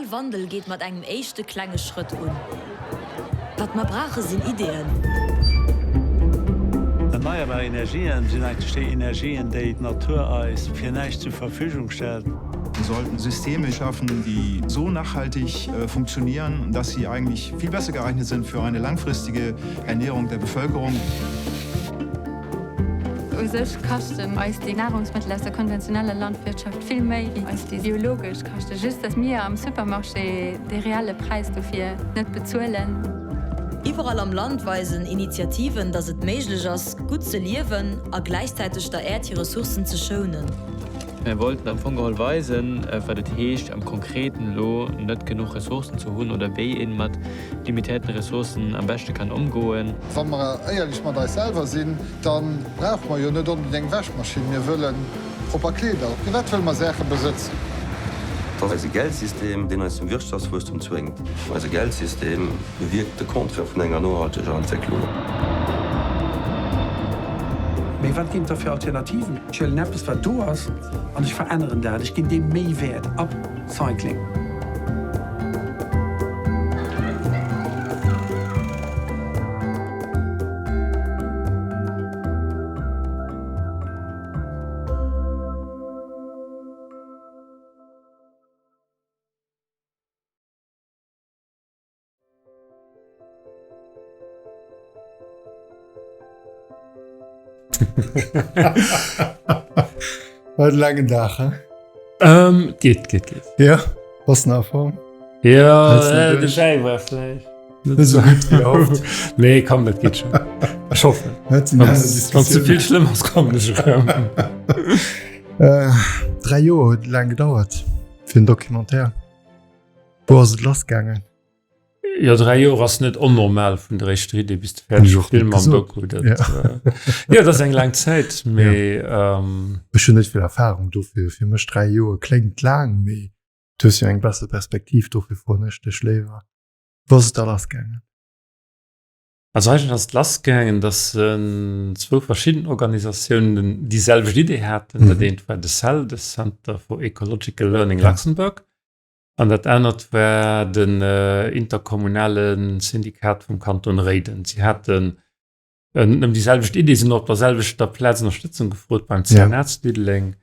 All Wandel geet mat engem éischte klenge Schrëtt un. Wat mer brauche sinn Ideeën. Erneierbar Energien sinn eigentlech déi Energien, déi d'Natur eis fir näischt zur Verfügung stellt. Wir sollten Systeme schaffen, die so nachhaltig funktionieren, dass sie eigentlich viel besser geeignet sind für eine langfristige Ernährung der Bevölkerung. U sech kaschten eis déi Nahrungsmëttel aus der konventioneller Landwirtschaft vill méi wéi eis déi biologesch kaschten. Just dass mir am Supermarché de reelle Präis dofir net bezuelen. Iwwerall am Land weisen Initiativen, dass et méiglech ass, gutt ze liewen a gläichzäiteg der Äerd hir Ressourcen ze schounen. Mir wollten am Fong geholl weisen, wat et heescht, am Konkreten elo net genuch Ressourcen ze hunn oder wéi ee mat limitéierten Ressourcen am beschte kann ëmgoen. Wa mer éierlech mat eis selwer sinn, da brauche mer jo net onbedéngt eng Wäschmaschinn. Mir wëlle propper Kleeder. Firwat wëlle mer Saache besëtzen? Et ass eise Geldsystem, deen eis zum Wirtschaftswuesstum zwéngt. Eise Geldsystem bewierkt de Contraire vun enger nohalteger Entwécklung. Mee wat ginn et da fir Alternativen? Ech huelen eppes, wat do ass, an ech veränneren dat. Ech ginn deem méi Wäert. Upcycling. War langen Dag he? Ähm, geht, geht, geht. Ja, was nach Form? Ja, äh, de Wäi war vläicht net so gutt wéi erhofft. Nee, komm, dat geht schon. Ech hoffen. Wann ze vill schlëmm ass, kommen ech erëm. Äh, 3 Joer huet laang gedauert fir en Documentaire. Wou ass et lass gaangen? Jo, 3 Joer ass net onnormal vun der éischter Idee bis de fäerdege Film am Doku. Dat, ja. Äh, ja, dat ass eng laang Zäit, mee. Ja. Ähm, Ech hunn net vill Erfahrung dofir. Fir mech 3 Joer kléngt laang, mee du hues jo eng besser Perspektiv, dofir froen ech dech léiwer. Wou ass et da lass gaangen? Also eigentlech ass et lass gaangen, dass äh, zwou verschidden Organisatiounen déi selwecht Idee haten. Mhm. Dat eent war de CEL, de Center for Ecological Learning ja. Luxembourg. An dat anert war den interkommunale Syndikat vum Kanton Réiden. Si haten net nëmmen déi selwecht Iddi, sinn och op der selwechter Plaz Ënnerstëtzung gefrot beim CNA zu Diddeleng.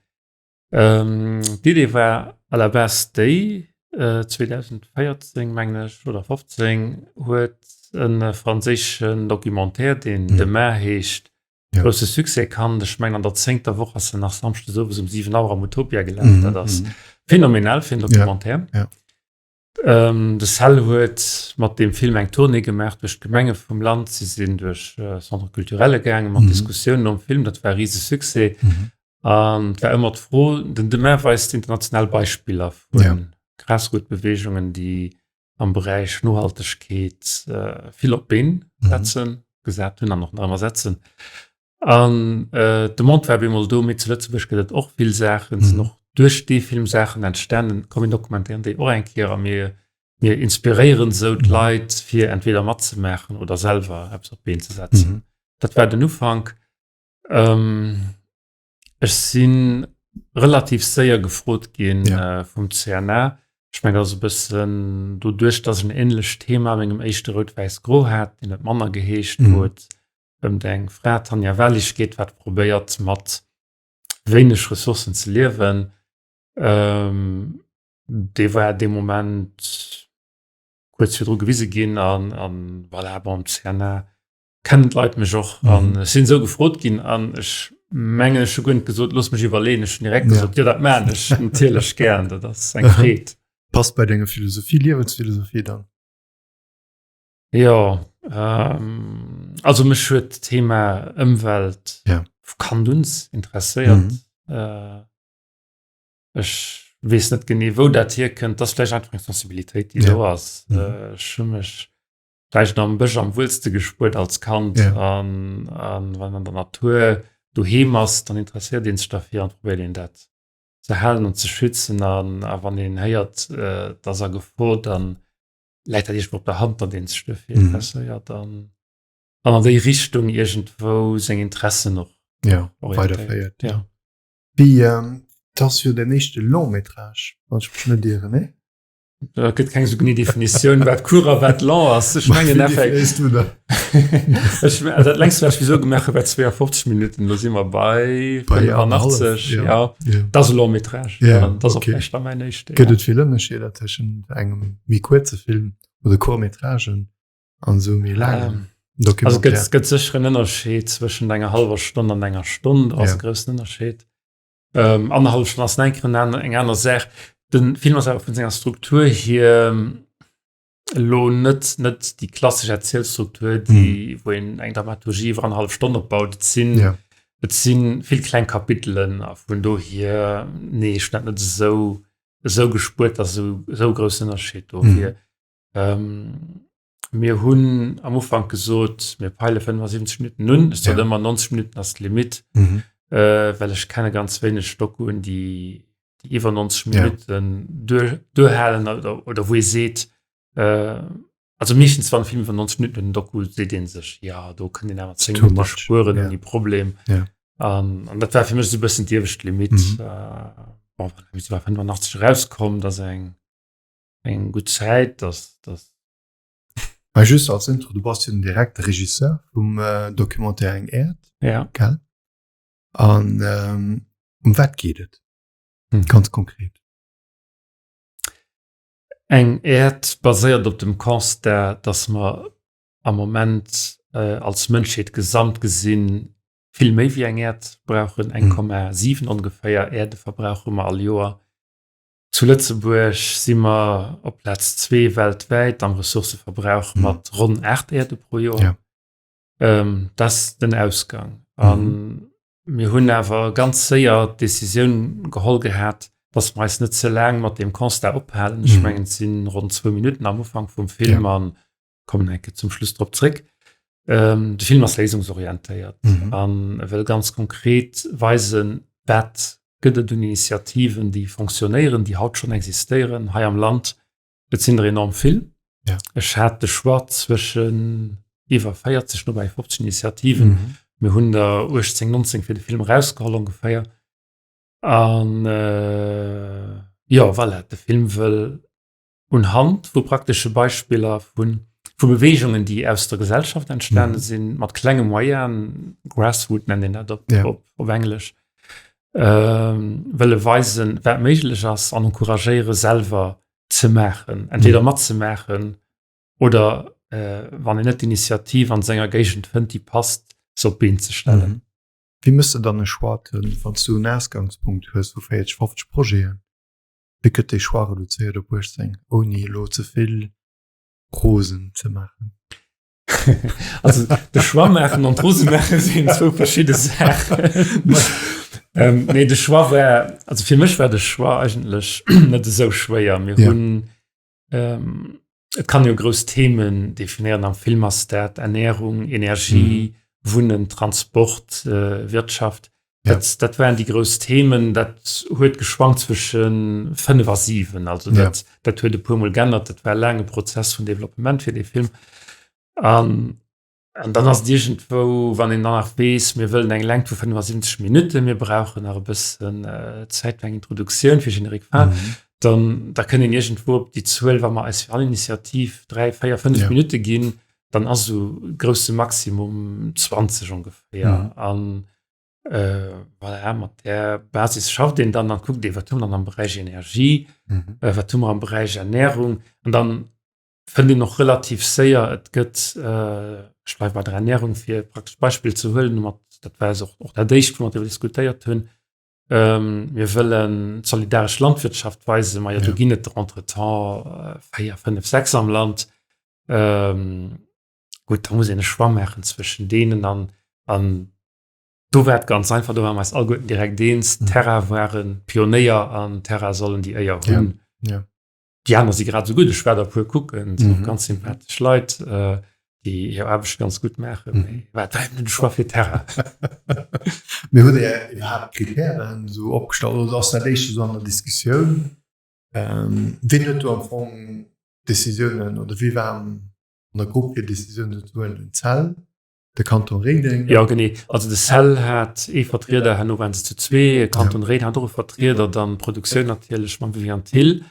D'Idee war à la base déi, 2014 mengen ech oder 15 huet e franséischen Documentaire, deen Demain heescht, ja. Grousse Succès kann. Ech mengen an der zéngter Woch ass en nach Samschdes owes um 7 Auer am Utopia gelaf. Mhm. Dat ass mhm. phänomenal fir en Documentaire. Ja. Ja. Ähm, de Cell huet mat dem Film eng Tournée gemaach duerch d'Gemenge vum Land. Si sinn duerch äh, Centre culturelle gaange mat mhm. Diskussiounen om Film. Dat war riese Succès. Mhm. An war ëmmer d'Fro, den Demain weist international Beispiller vun ja. Grasrootbewegungen, déi am Beräich Nohaltegkeet vill op d'Been setzen, mhm. gesat hunn an och nach ëmmer setzen. An äh, d'Demande war bemol do, mee zu Lëtzebuerg gëtt et och vill Saachen, mhm. sinn och duerch dee Film Saachen entstanden, komm mir dokumentéieren déi och eng Kéier a mir mir inspiréieren sou mhm. d'Leit fir entweder matzemaachen oder selwer eppes op d'Been ze setzen. Mhm. Dat war den Ufank. Ähm, Ech si relativ séier gefrot ginn ja. äh, vum CNA. Ech meng ass e bëssen doduerch, datt en ähnlecht Thema mengem éischte Rout-Wäiss-Gro hat, deen huet manner geheescht, mhm. wou et ëm eng Fra Tanja Wellig geet, wat probéiert mat wéineg Ressourcen ze liewen. Ähm, dee war dee Moment kuerz virdru gewise ginn an, an voilà, bon, CNA kennen d'Leit mech och an mhm. ech sinn sou gefrot ginn an ech mengen ech hu guer net gesot looss mech iwwerleen ech hun direkt gesot ja dat maan ech natierlech gern dat ass eng Freed. Passt bei denger Philosophie Liewensphilosophie dann? Ja ähm, also mech huet d'Thema Ëmwelt ja. vu Kand uns interesséiert. Mhm. Äh, ech weess net genee wou dat hierkënnt, dat ass vläicht einfach eng Sensibilitéit déi ja. do ass. Mhm. Äh, ech hu mech vläicht am Bësch am wuelste gespuert als Kand ja. an, an wann an der Natur doheem ass, dann interesséiert een sech dafir an probéiert een dat ze halen an ze schützen an a wann een héiert äh, dass a Gefor, dann läit dat iergendwou op der Hand, datt een sech dofir mhm. interesséiert an an an déi Richtung iergendwou seng Interessen och ja, weiderféiert. Ja. Wie ähm, dat ass jo den éischte Long-métrage, wann ech mech net ieren, ne? Da gëtt keng sou genee Definitioun, wat court a wat long ass. Ech mengen Ech dat längst wat ech wieso gemaach hu war 52 Minuten, lo si mer bei 85 ja. Ja. Ja. Dat ass e long métrage. Ja, dat ass okay. och echt mäin éischte. Gëtt et vill Ënnerscheeder tëschent engem méi kuerze Film oder Court-métragen an esou méi laangen ähm, Also gëtt gëtt sécher en Ënnerscheed zwëschent enger hallwer Stonn an enger Stonn, ass ja. e groussen Ënnerscheed. Ähm, anderhalb Stonn ass eng aner eng aner Saach. Den Film ass awer vun senger Struktur hier elo net net déi klassesch Erzielstruktur, déi mm. wou een eng Dramaturgie iwwer annerhallef Stonn opbaut. Et sinn ja. et sinn vill kleng Kapitelen a vun dohier nee ech dat net esou esou gespuert, dass esou esou groussen Ënnerscheed do wier. Mm. Ähm, mir hunn am Ufank gesot, mir peile 75 Minuten un. Ech sot ëmmer 90 Minuten ass d'Limit, mhm. äh, well ech kenne ganz wéineg Dokuen, déi déi iwwer 90 Minuten ja. duer, duerhalen oder, oder wou ee seet, äh, also meeschtens wann Film iwwer 90 Minuten den Doku seet een sech ja do kënnt een awer 10 Minuten spueren ja. ouni Problem. Ja. Um, an dat war fir mech so bëssen d'iewescht Limit. Mhm. Äh, bon, war 85 rauskomm, dat eng eng gutt Zäit, dass dass Mä just als Intro, du bass jo den direkte Regisseur vum äh, Documentaire Eng Äerd. Ja. Gell? An ähm, um wat geet et? Hm. Ganz konkret. Eng Äerd baséiert op dem Constat, dass mer am Moment äh, als Mënschheet gesamt gesinn vill méi wéi eng Äerd brauchen, 1,7 ongeféier Äerde verbrauche mer all Joer. Zu Lëtzebuerg si mer op Plaz zwee weltwäit am Ressourcëverbrauch Mhm. mat ronn 8 Äerde pro Joer. Ja. Ähm, dat ass den Ausgang. An mir hunn awer ganz séier d'Decisioun geholl gehat, dass mer eis net ze laang mat deem Constat ophalen. Ech Mhm. mengen, et si ronn zwou Minutten am Ufank vum Film Ja. an kommen eng Kéier zum Schluss drop zréck. Ähm, de Film ass léisungsorientéiert Mhm. an e wëll ganz konkret weisen, wat gëtt et un Initiativen, déi fonctionnéieren, déi haut schonn existéieren hei am Land. Et sinn der enorm vill. Ja. Ech hat de Choix zwëschen iwwer 40, no bei 50 Initiativen. Mhm. Mir hunn der 18, 19 fir de Film erausgeholl ongeféier. An äh, jo, voilà, de Film wëll unhand vu praktesche Beispiller vu vu Beweegungen, déi aus der Gesellschaft entstane mhm. sinn, mat klenge Moyenen, Grassroot nennt een dat op, ja. op, op Englesch, ähm, wëlle weisen, wat méiglech ass an encouragéiere selwer ze maachen, entweder mhm. matzemaachen oder äh, wann een net d'Initiativ an senger Géigend fënnt, déi passt, se op d'Been ze stellen. Mhm. Wéi mëss de dann e Choix, wann s du en Ausgangspunkt hues vu 40, 50 Projeten? Wéi gëtt dee Choix reduzéiert op 18, ouni elo ze vill Rosen ze maachen? Also de Choix maachen an d'Rose maache sinn zwou verschidde Saachen. ähm, nee, de Choix war, also fir mech war de Choix eigentlech net esou schwéier. Mir Ja. hunn ähm, et kann jo grouss Themen definéieren am Film ass dat Ernährung, Energie, mhm. Wunnen, Transport, äh, Wirtschaft. Ja. Dat, dat waren déi grouss Themen, dat huet geschwankt zwëschen 5 a 7. Also Ja. dat, dat huet e puermol geännert, dat war e laange Prozess vun Developpement fir dee Film. An, an dann ass et iergendwou, wann een dann nach weess, mir wëllen eng Längt vu 75 Minutten, mir brauchen nach e bëssen äh, Zäit fir eng Introduktioun, fir Générique fin, Mhm. dann da kënnt een iergendwou op déi Zuel, wa mer eis fir all Initiativ 3, 4, 5 Ja. Minutte ginn, dann ass esou grousse Maximum 20 ongeféier. Mhm. An äh, voilà, mat där Basis schafft een dann, dann kuckt ee, wat hu mer dann am Beräich Energie, Mhm. äh, wat hu mer am Beräich Ernährung an dann fënnt een och relativ séier, et gëtt, äh, ech bleiwe bei der Ernährung, fir e praktescht Beispill ze huelen, mat, dat war och, och dat éischt, woumat wir diskutéiert hunn, ähm, mir wëllen d'solidaresch Landwirtschaft weisen, ma jo, do Ja. ginn et der entretemps äh, 4, 5, 6 am Land. Ähm, gutt, da muss een e Choix maachen zwëschen deenen an, an do war et ganz einfach, do ware mer eis alleguerten direkt eens, Mhm. Terra waren Pionéier an Terra sollen déi Éier Ja, hunn. ja. Déi aner si grad esou gutt, ech war der e puer kucken, sinn och Mhm. ganz sympathesch Leit, äh, déi hir Aarbecht ganz gutt maachen, Mhm. mee war et war eben den Choix fir Terra. Mee hutt Dir iwwerhaapt Kritären esou opgestallt oder ass dat éischter esou an der Diskussioun? Ähm, wien huet do am Fong Decisiounen oder wie war an der Grupp fir Decisiounen ze huelen? Den Cell, de Kanton Réideng? Jo genee, also de Cell hat ee Vertrieder, herno waren se zu zwee, Kanton Réiden hat och e Vertrieder, dann d'Produktioun natierlech mam Viviane Thill.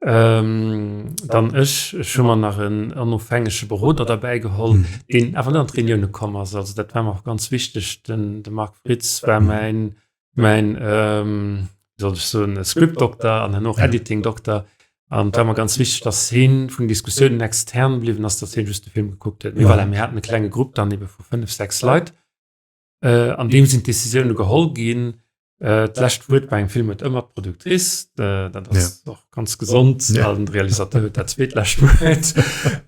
Dann ech, ech hu mer nach en onofhängege Beroder derbäi geholl, deen awer net an d'Reunioune komm ass. Also dat war mer och ganz wichteg. Den de Marc Fritz war mäin, mäin, wéi soll ech soen, Scriptdokter an herno och Editingdokter. An et war mer ganz wichteg, datt hie vun den Diskussiounen extern bliwwen ass, datt hien just de Film gekuckt huet. Mee voilà, mir haten e klenge Grupp dann ebe vu 5, 6 Leit. An deem sinn d'Decisioune geholl ginn. D'lescht Wuert bei engem Film huet ëmmer d'Productrice, dat ass och ganz gesond, an de Realisateur huet dat zweetlescht Wuert.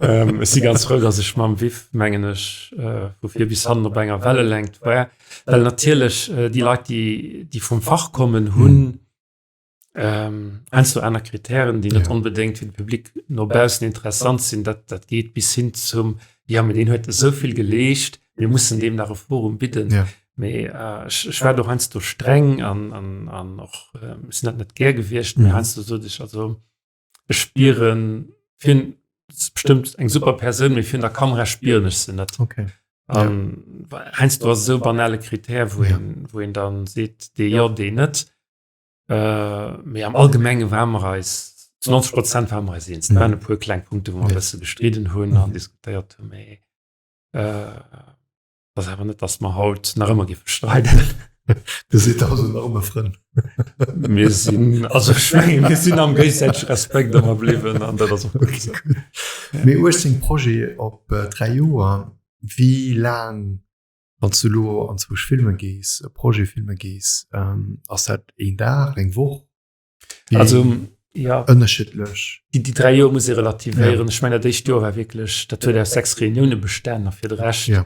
Ech si ganz frou, datt ech mam Viv, mengen ech, vu vir bis hannen op enger Wellelängt war, well natierlech déi Leit, déi vum Fach kommen, hunn heiansdo aner Kritären, déi net onbedéngt fir de Public no baussen interessant sinn. Dat, dat geet bis hin zum, ja, mee deen huet esou vill geleescht, mir mussen deem nach e Forum bidden. Ja. Mee äh, ech, ech war do heiansdo streng an, an, an och äh, ech sinn dat net gär gewiescht, mee heiansdo sot ech, also ech spieren, fir, bestëmmt eng super Persoun, mee virun der Kamera spieren ech se net. Okay. An ja. heiansdo ass esou banale Kritär, wou ja. een, wou een dann seet, dee jo, dee net. Äh, mee am Allgemenge ware mer eis zu 90 Prozent ware mer eis eens. Et waren e puer kleng Punkte, wou mer e bësse gestriden hunn an diskutéiert hunn, mee äh, ass awer net, datt mer haut nach ëmmer géife streiden. Dir sidd also nach ëmmer Frënn? Mir sinn, also ech menge mir sinn am géigesäitege Respekt ëmmer bliwwen an dat ass och gutt esou. Mee 18 Projete op 3 Joer, wéi laang Wann s du elo anzwousch filme gees, e Projet filme gees, ass dat een Dag, eng Woch? Wéi also, ja. Ënnerschiddlech? Déi, déi 3 Joer muss ee relativéieren. Ja. Ech mengen, dat éischt Joer war wierklech, dat huet aus 6 Reunioune bestanen a fir de Rescht ja.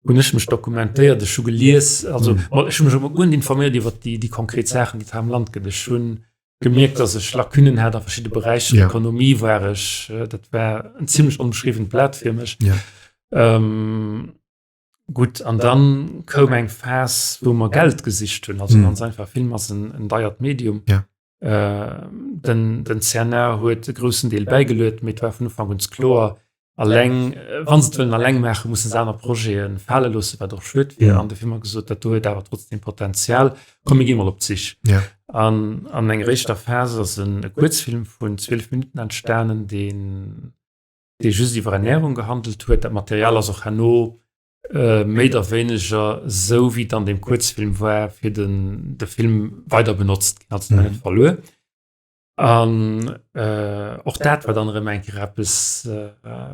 hunn ech mech dokumentéiert, ech hu gelies, also mm. ech hu mech och guer net informéiert iwwer déi, déi konkret Saachen, déi et hei am Land gëtt. Ech hunn gemierkt, dass ech Lacunen hat a verschidde Beräicher. Ja. Ökonomie war ech, äh, dat war en zimmlech onbeschriwwent Blat fir mech. Ja. Ähm, Gutt, an dann koum eng Phas, wou mer Geld gesicht hunn. Also ganz einfach, Film ass en, en deiert Medium. Ja. Äh, den, den CNA huet e groussen Deel bäigeluet, mee et war vun Ufank un kloer, alleng, wa se et wëllen alleng maachen, musse se aner Projete fale loossen, wat och schued wier. An dofir hu mer gesot, dat do huet awer trotzdem Potenzial, komm mir gi mol op d'Sich. Ja. An an enger éischter Phas ass en e Kuerzfilm vun 12 Minutten entstanen, deen dee just iwwer Ernährung gehandelt huet. Dat Material ass och herno méi der wéineger esou wéi et an deem Kuerzfilm war, fir den de Film weider benotzt ginn, also net verluer. An och dat war dann erëm eng Kéier eppes,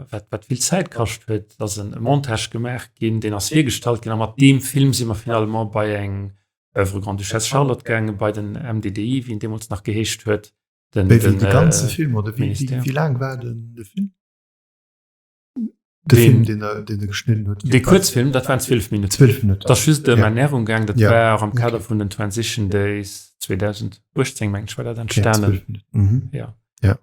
wat wat vill Zäit kascht huet. Et ass en Montage gemaach ginn, deen ass virgestallt ginn a mat deem Film si mer finalement bei eng Oeuvre Grande-Duchesse Charlotte gaangen, bei den MDDI, wéi en deemools nach geheescht huet. Den, Wéi, den, de ganze äh, Film oder wéi, wéi, wéi laang war den de Film? De Film den er, den er geschnidden huet. De Kuerzfilm, dat waren 12 Minuten. 12 Minuten. Dat just ëm ja. Ernährung gaang, dat ja. war auch am Kader okay. vun den Transition Days 2018 meng ich war dat entstanden. Okay, mhm. Ja. Ja.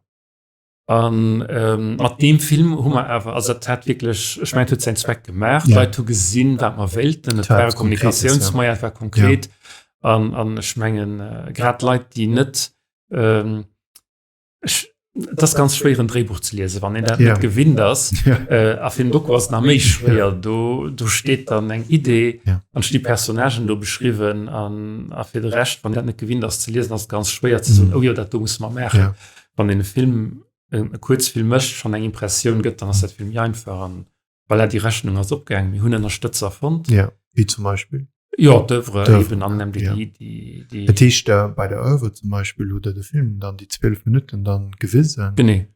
An ähm, mat deem Film hu mer awer also dat hat wierklech ech mengen et huet säin Zweck gemaach. Ja. D'Leit hu gesinn, wat mer wéilten. Et war war e eppes Konkretes, ja. Kommunikatiounsmoyen, et war konkret. An an ech mengen äh, grad Leit, déi net ähm, ech, et ass ganz schwéier en Dréibuch ze liesen, wann een dat Ja. net gewinnt ass. Ja. Äh, a fir en Doku ass et nach méi schwéier. Do, do steet dann eng Idee Ja. an sti Personnagen do beschriwwen an a fir de Rescht, wann een dat net gewinnt ass ze liesen, ass et ganz schwéier ze soen, Mhm. oh jo, dat do musse mer maachen. Ja. Wann een e Film, e Kuerzfilm mécht, schonn eng Impressioun gëtt, dann ass dat vill méi einfach. An voilà, déi Rechnung ass opgaangen. Mir hunn Ënnerstëtzer fonnt. Ja, wéi zum Beispill? Jo, d'Oeuvre D'Oeuvre, eben an den ja. MDD, déi, déi. Dat heescht, bei der Oeuvre zum Beispill hutt Der de Film dann, déi 12 Minutten dann gewisen? Genee.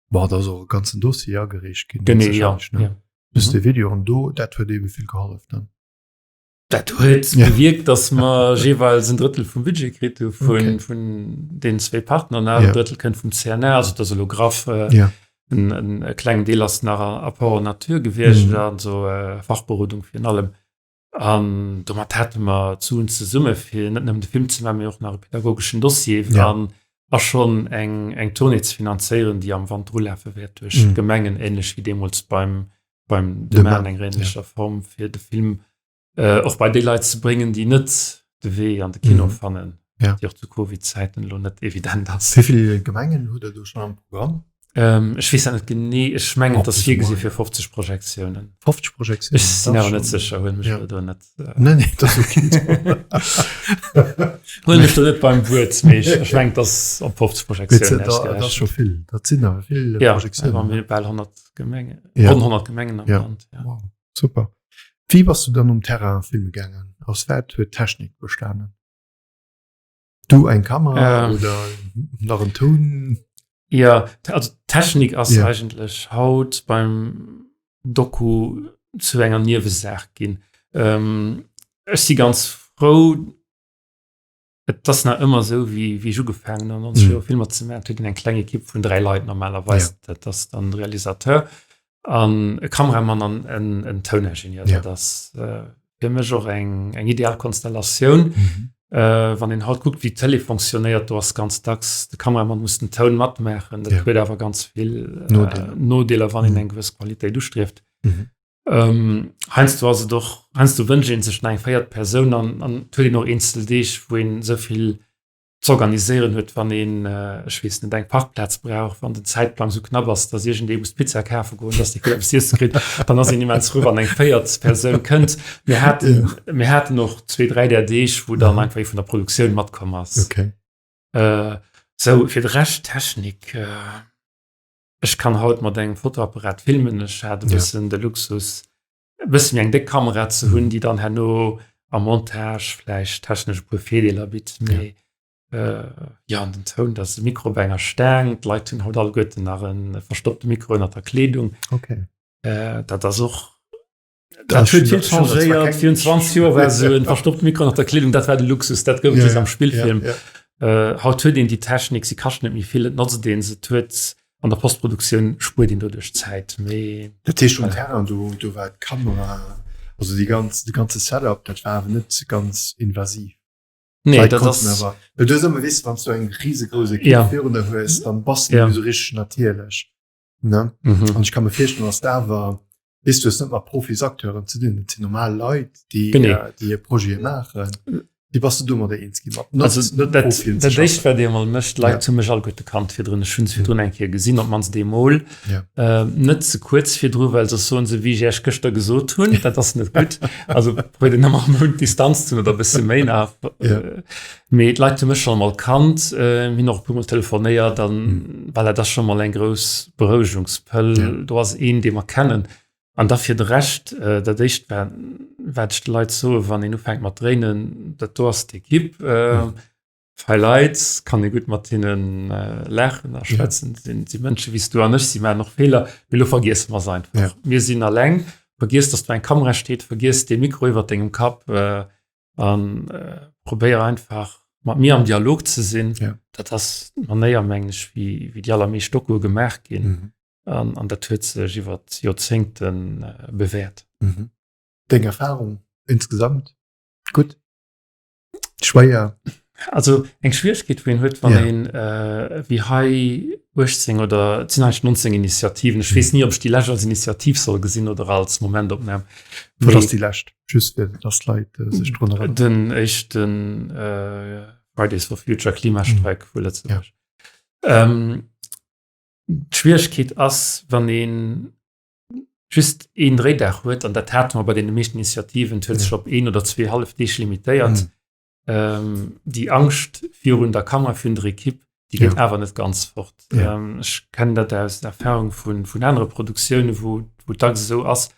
Bon, da ass och e ganzen Dossier agereecht ginn, Genee, ja, sécherlech, ne? ja. Just de Video an do, dat huet ebe vill gehollef dann. Dat huet ja. bewierkt, dass mer jeeweils en Drëttel vum Budget kritt hu vun, okay. vun den zwee Partner. En ja. Drëttel kënnt vum CNR, also dat ass elo graff. Äh, ja. En, en, e klengen Deel ass nach Apport en nature gewiescht mhm. an so äh, Fachberodung virun allem. An domat hate mer d'Suen zesumme fir net nëmmen de Film ze maachen, mee och nach e pädagogeschen Dossier ja. an a schonn eng, eng Tournée ze finanzéieren, déi am Wanter ulafe wäert duerch mhm. d'Gemengen, ähnlech wéi deemools beim beim Demain an enger ähnlecher Form fir de Film äh, och bei déi Leit ze bréngen, déi net de Wee an de Kino mhm. fannen, ja. déi och zu Covid-Zäiten lo net evident ass. Wéi vill Gemengen hutt der do schon am Programm? Ähm, ech weess dat net genee. Ech mengen, et ass virgesi fir 50 Projektiounen. 50 Projektiounen? Ech sinn awer net sécher, huel mech ja. do net. Äh, nee, nee, dat ass okay. Huel mech do net beim Wuert, mee ech, ech mengen, dass op 50 Projektiounen Dat ass scho vill. Dat sinn awer vill ja, Projektiounen. Ja, bal 100 Gemengen, ja. ronn 100 Gemengen am ja. Land. Ja. Wow. Super. Wéi bass du dann um Terrain filme gaangen? Aus wat huet d'Technik bestanen? Du eng Kamera ähm, oder nach en Toun? Ja, also Technik ass ja. eigentlech haut beim Doku zu enger Niewesaach ginn. Ähm, ech si ganz frou, et ass nach ëmmer sou wéi wéi ech ugefaangen hunn an 90 Joer Filmer ze maachen, huet een eng kleng Ekipp vun 3 Leit normalerweis. Ja. Dat ass dann de Realisateur an e Kameramann an en, en Touningenieur. Ja. Dat ass äh, fir mech och eng, eng ideal Konstellatioun. Mhm. Äh, wann een haut kuckt, wéi d'Tëlee fonctionnéiert, do ass ganz dacks de Kameramann muss den Toun matmaachen. Dat ja. huet awer ganz vill äh, Nodeeler, Nodeeler wann een mhm. eng gewëss Qualitéit ustrieft. Mhm. Ähm, heiansdo ass et och, heiansdo wënscht een sech nach eng véiert Persoun an an et huet een och eenzel Deeg, wou een esou vill z'organiséieren huet, wann een, ech weess net, eng Parkplaz brauch, wann den Zäitplang esou knapp ass, datt iergendee muss d'Pizza kafe goen, datt dee eppes z'iesse kritt, dann ass een immens frou, wann eng véiert Persoun kënnt. Mir haten, mir haten och zwee, dräi där Deeg, wou dann einfach ee vun der Produktioun matkomm ass. Okay. Äh, sou, fir de Rescht, Technik, Ech kann haut mat engem Fotoapparat filmen. Ech hat e bëssen de Luxus, e bësse méi eng déck Kamera ze hunn, déi dann herno am Montage vläicht technesch e puer Virdeeler bitt. Mee jo, an den Toun, dat ass e Mikro op enger Staang. D'Leit hunn haut alleguerten nach e verstoppte Mikro ënnert der Kleedung. Dat ass och Dat huet vill changéiert. Virun 20 Joer war sou en verstoppte Mikro ënnert der Kleedung, dat war de Luxus, dat gouf et just am Spillfilm. Haut huet een déi Technik, se kascht net méi vill, et notzt een se, et huet an der Postproduktioun spuert een doduerch Zäit. Mee Dat heescht um Terrain, do do war d'Kamera, also déi ganz de ganze Setup, dat war awer net ganz invasiv. Nee, dat ass awer well du hues ëmmer, weess de, wann s du eng risegrouss Ekipp virun der hues, dann bass de net méi sou richteg natierlech. Ne? Mhm. An ich kann mir vorstellen, dass da war, weißt du, es net mat Profis-Akteuren ze dinn, et sinn normal Leit, déi, Genee. äh, déi hir Projete maachen. Wéi bass du domadder eens ginn, mat net, Also net dat, Profien ze dat éischt, schaffen? wat Dir emol mécht, d'Leit Ja. hu mech alleguerte kannt virdrun, ech hunn se virdrun eng Kéier gesinn, op d'mannst eemol. Ja. Äh, net ze kuerz virdru, well soss soen se, wéi ech Iech gëschter gesot hunn, dat ass net gutt. Also probéiert een ëmmer e Mount Distanz ze hunn oder e bësse méi nach. Ja. Mee d'Leit hu mech schonn emol kannt, mir hunn och e puermol telefonéiert an voilà, dat ass scho mol eng grouss Berouegungspëll. Do ass een, dee mer kennen. An da fir de Rescht, dat éischt wat wat ech de Leit soen, wann een ufänkt mat dréinen, dat do ass d'Ekipp, fei Leit, kann ee gutt mat hinne laachen a schwätzen, sinn si Mënsche wéi s du an ech, si maachen och Feeler, mee elo vergiesse mer se einfach. Mir sinn alleng, vergiess, datt do eng Kamera steet, vergiess dee Mikro iwwert dengem Kapp, an äh, probéier einfach mat mir am Dialog ze sinn. Ja. Dat ass d'Manéier mengen ech wéi, wéi déi allermeescht Dokue gemaach ginn. Mhm. An, an dat huet sech iwwer Joerzéngten äh, bewährt. Mhm. Deng Erfahrung insgesamt? Gutt? Schwéier? Also eng Schwieregkeet wou een huet, wann Ja. een äh, wéi hei 18 oder et sinn eigentlech 19 Initiativen. Ech weess ni, ob ech déi lescht als Initiativ soll gesinn oder als Momentopnam. Wat ass déi lescht? Just fir dass d'Leit äh, sech drun erënneren. Den éischten äh, Fridays for Future Klimastreik vu Lëtzebuerg. Ähm, d'Schwieregkeet ass, wann een just een Dréidag huet, an dat hate mer bei deene meeschten Initiativen, et huet sech op een oder zwee hallef Deeg limitéiert, ähm, déi Angscht virun der Kamera, virun der Ekipp, déi geet awer net ganz fort. Ja. Ähm, ech kennen dat aus Erfahrung vun, vun anere Produktiounen, wou, wou et dacks esou ass,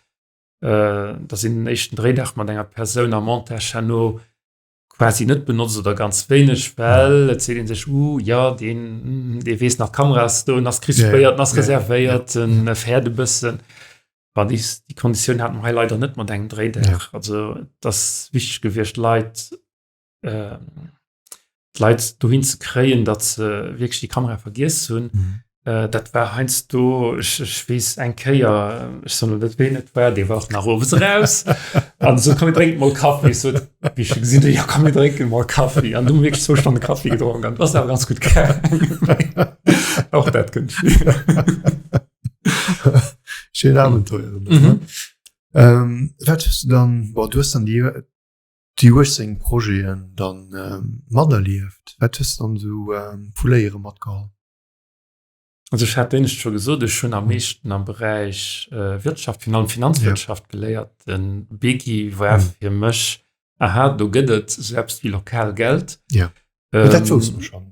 äh, dass een den éischten Dréidag mat enger Persoun am Montage herno quasi net benotzt oder ganz wéineg, well et seet een sech, uh, ja, deen, dee weess nach, d'Kamera ass do, en ass crispéiert, en ass reservéiert, en fäert e bëssen. War déi, déi Konditioun haten mer hei leider net mat engem Dréidag. Ja. Also et ass wichteg gewiescht, d'Leit, äh, d'Leit dohin ze kréien, datt se wierklech déi Kamera vergiess hunn. Mhm. Äh, dat war heiansdo, ech, ech weess eng Kéier, ech soen elo net ween et war, dee war och nach owes eraus an sot, komm mir drénken mol Kaffi. Ech sot, wéi ech e gesinn hunn, jo komm mir drénken mol Kaffi. An du hu mir wierklech zwou Stonne Kaffi gedronk an et ass awer ganz gutt gaangen. Och dat kënnt vir. Schön Abenteuer. Mhm. Ähm, wat hues du dann, boah, du hues dann déi, déi 18 Projeten dann ähm, materlieft. Wat hues du dann so ähm, vu Léiere matgeholl? Also ech hat d'éinescht scho gesot, ech hunn am meeschten am Beräich Wirtschaft, virun allem Finanzwirtschaft geléiert. Den Beki war fir mech, aha, do gëtt et esou eppes wéi lokal Geld. Ja. Mee dat wousst mer schonn.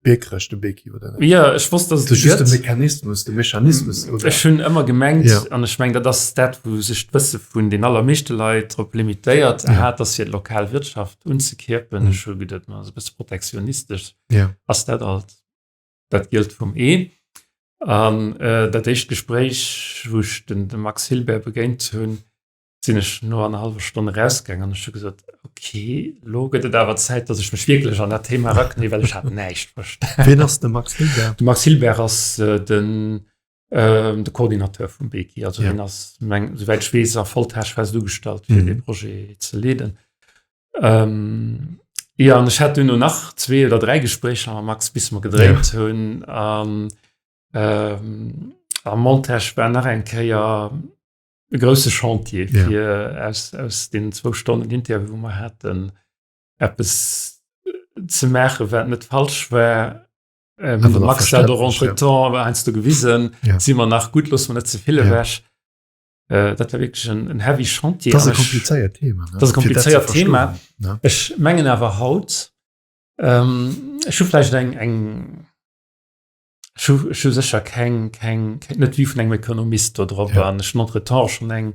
Biekerech, de Beki, oder net? Ja, ech wosst, dass et e gëtt. Just de Mechanismus, de Mechanismus, oder? Ech hunn ëmmer gemengt, an ech mengen, dat ass dat, wou sech d'Wësse vun den allermeeschte Leit drop limitéiert, aha, et ass fir d'lokal Wirtschaft unzekierpen. Ech hu geduet, ma esou e bësse protektionistesch ass dat alt. Dat Gielt vum Ee. An dat éischt Gespréich, wou ech den de Max Hilbert begéint hunn, sinn ech no annerhallwer Stonn erausgaang an ech hu gesot, ok, elo gëtt et awer Zäit, datt ech mech wierklech an dat Thema eraknie, well ech hat näischt verstan. Wien ass de Max Hilbert? De Max Hilbert ass den de Coordinateur vum Beki. Also hien ass, meng, souwäit ech weess, a Volltâche fest ugestallt, fir dee Projet ze leeden. Ähm, ja, an ech hat duerno nach zwee oder dräi Gespréicher mam Max, bis mer gedréint ja. hunn. An ähm, am Montage war nach eng Kéier e grousse Chantier fir ja. aus, aus den zwou Stonnen Interview, wou mer haten, eppes ze maachen, wat net falsch war. Ähm, de Max dat och entretemps heiansdo gewisen, ja. si mer nach gutt, loosse mer net ze vill ewech. Äh, dat war wierklech en, en heavy Chantier. Dat ass e komplizéiert Thema. Ne? Dat ass e komplizéiert Thema. Ne? Ech mengen awer haut, ähm, ech hu vläicht eng, eng ech hu, ech hu sécher keng, keng, keng, net wéi vun engem Ekonomist do drop ja. an ech hunn entretemps schon eng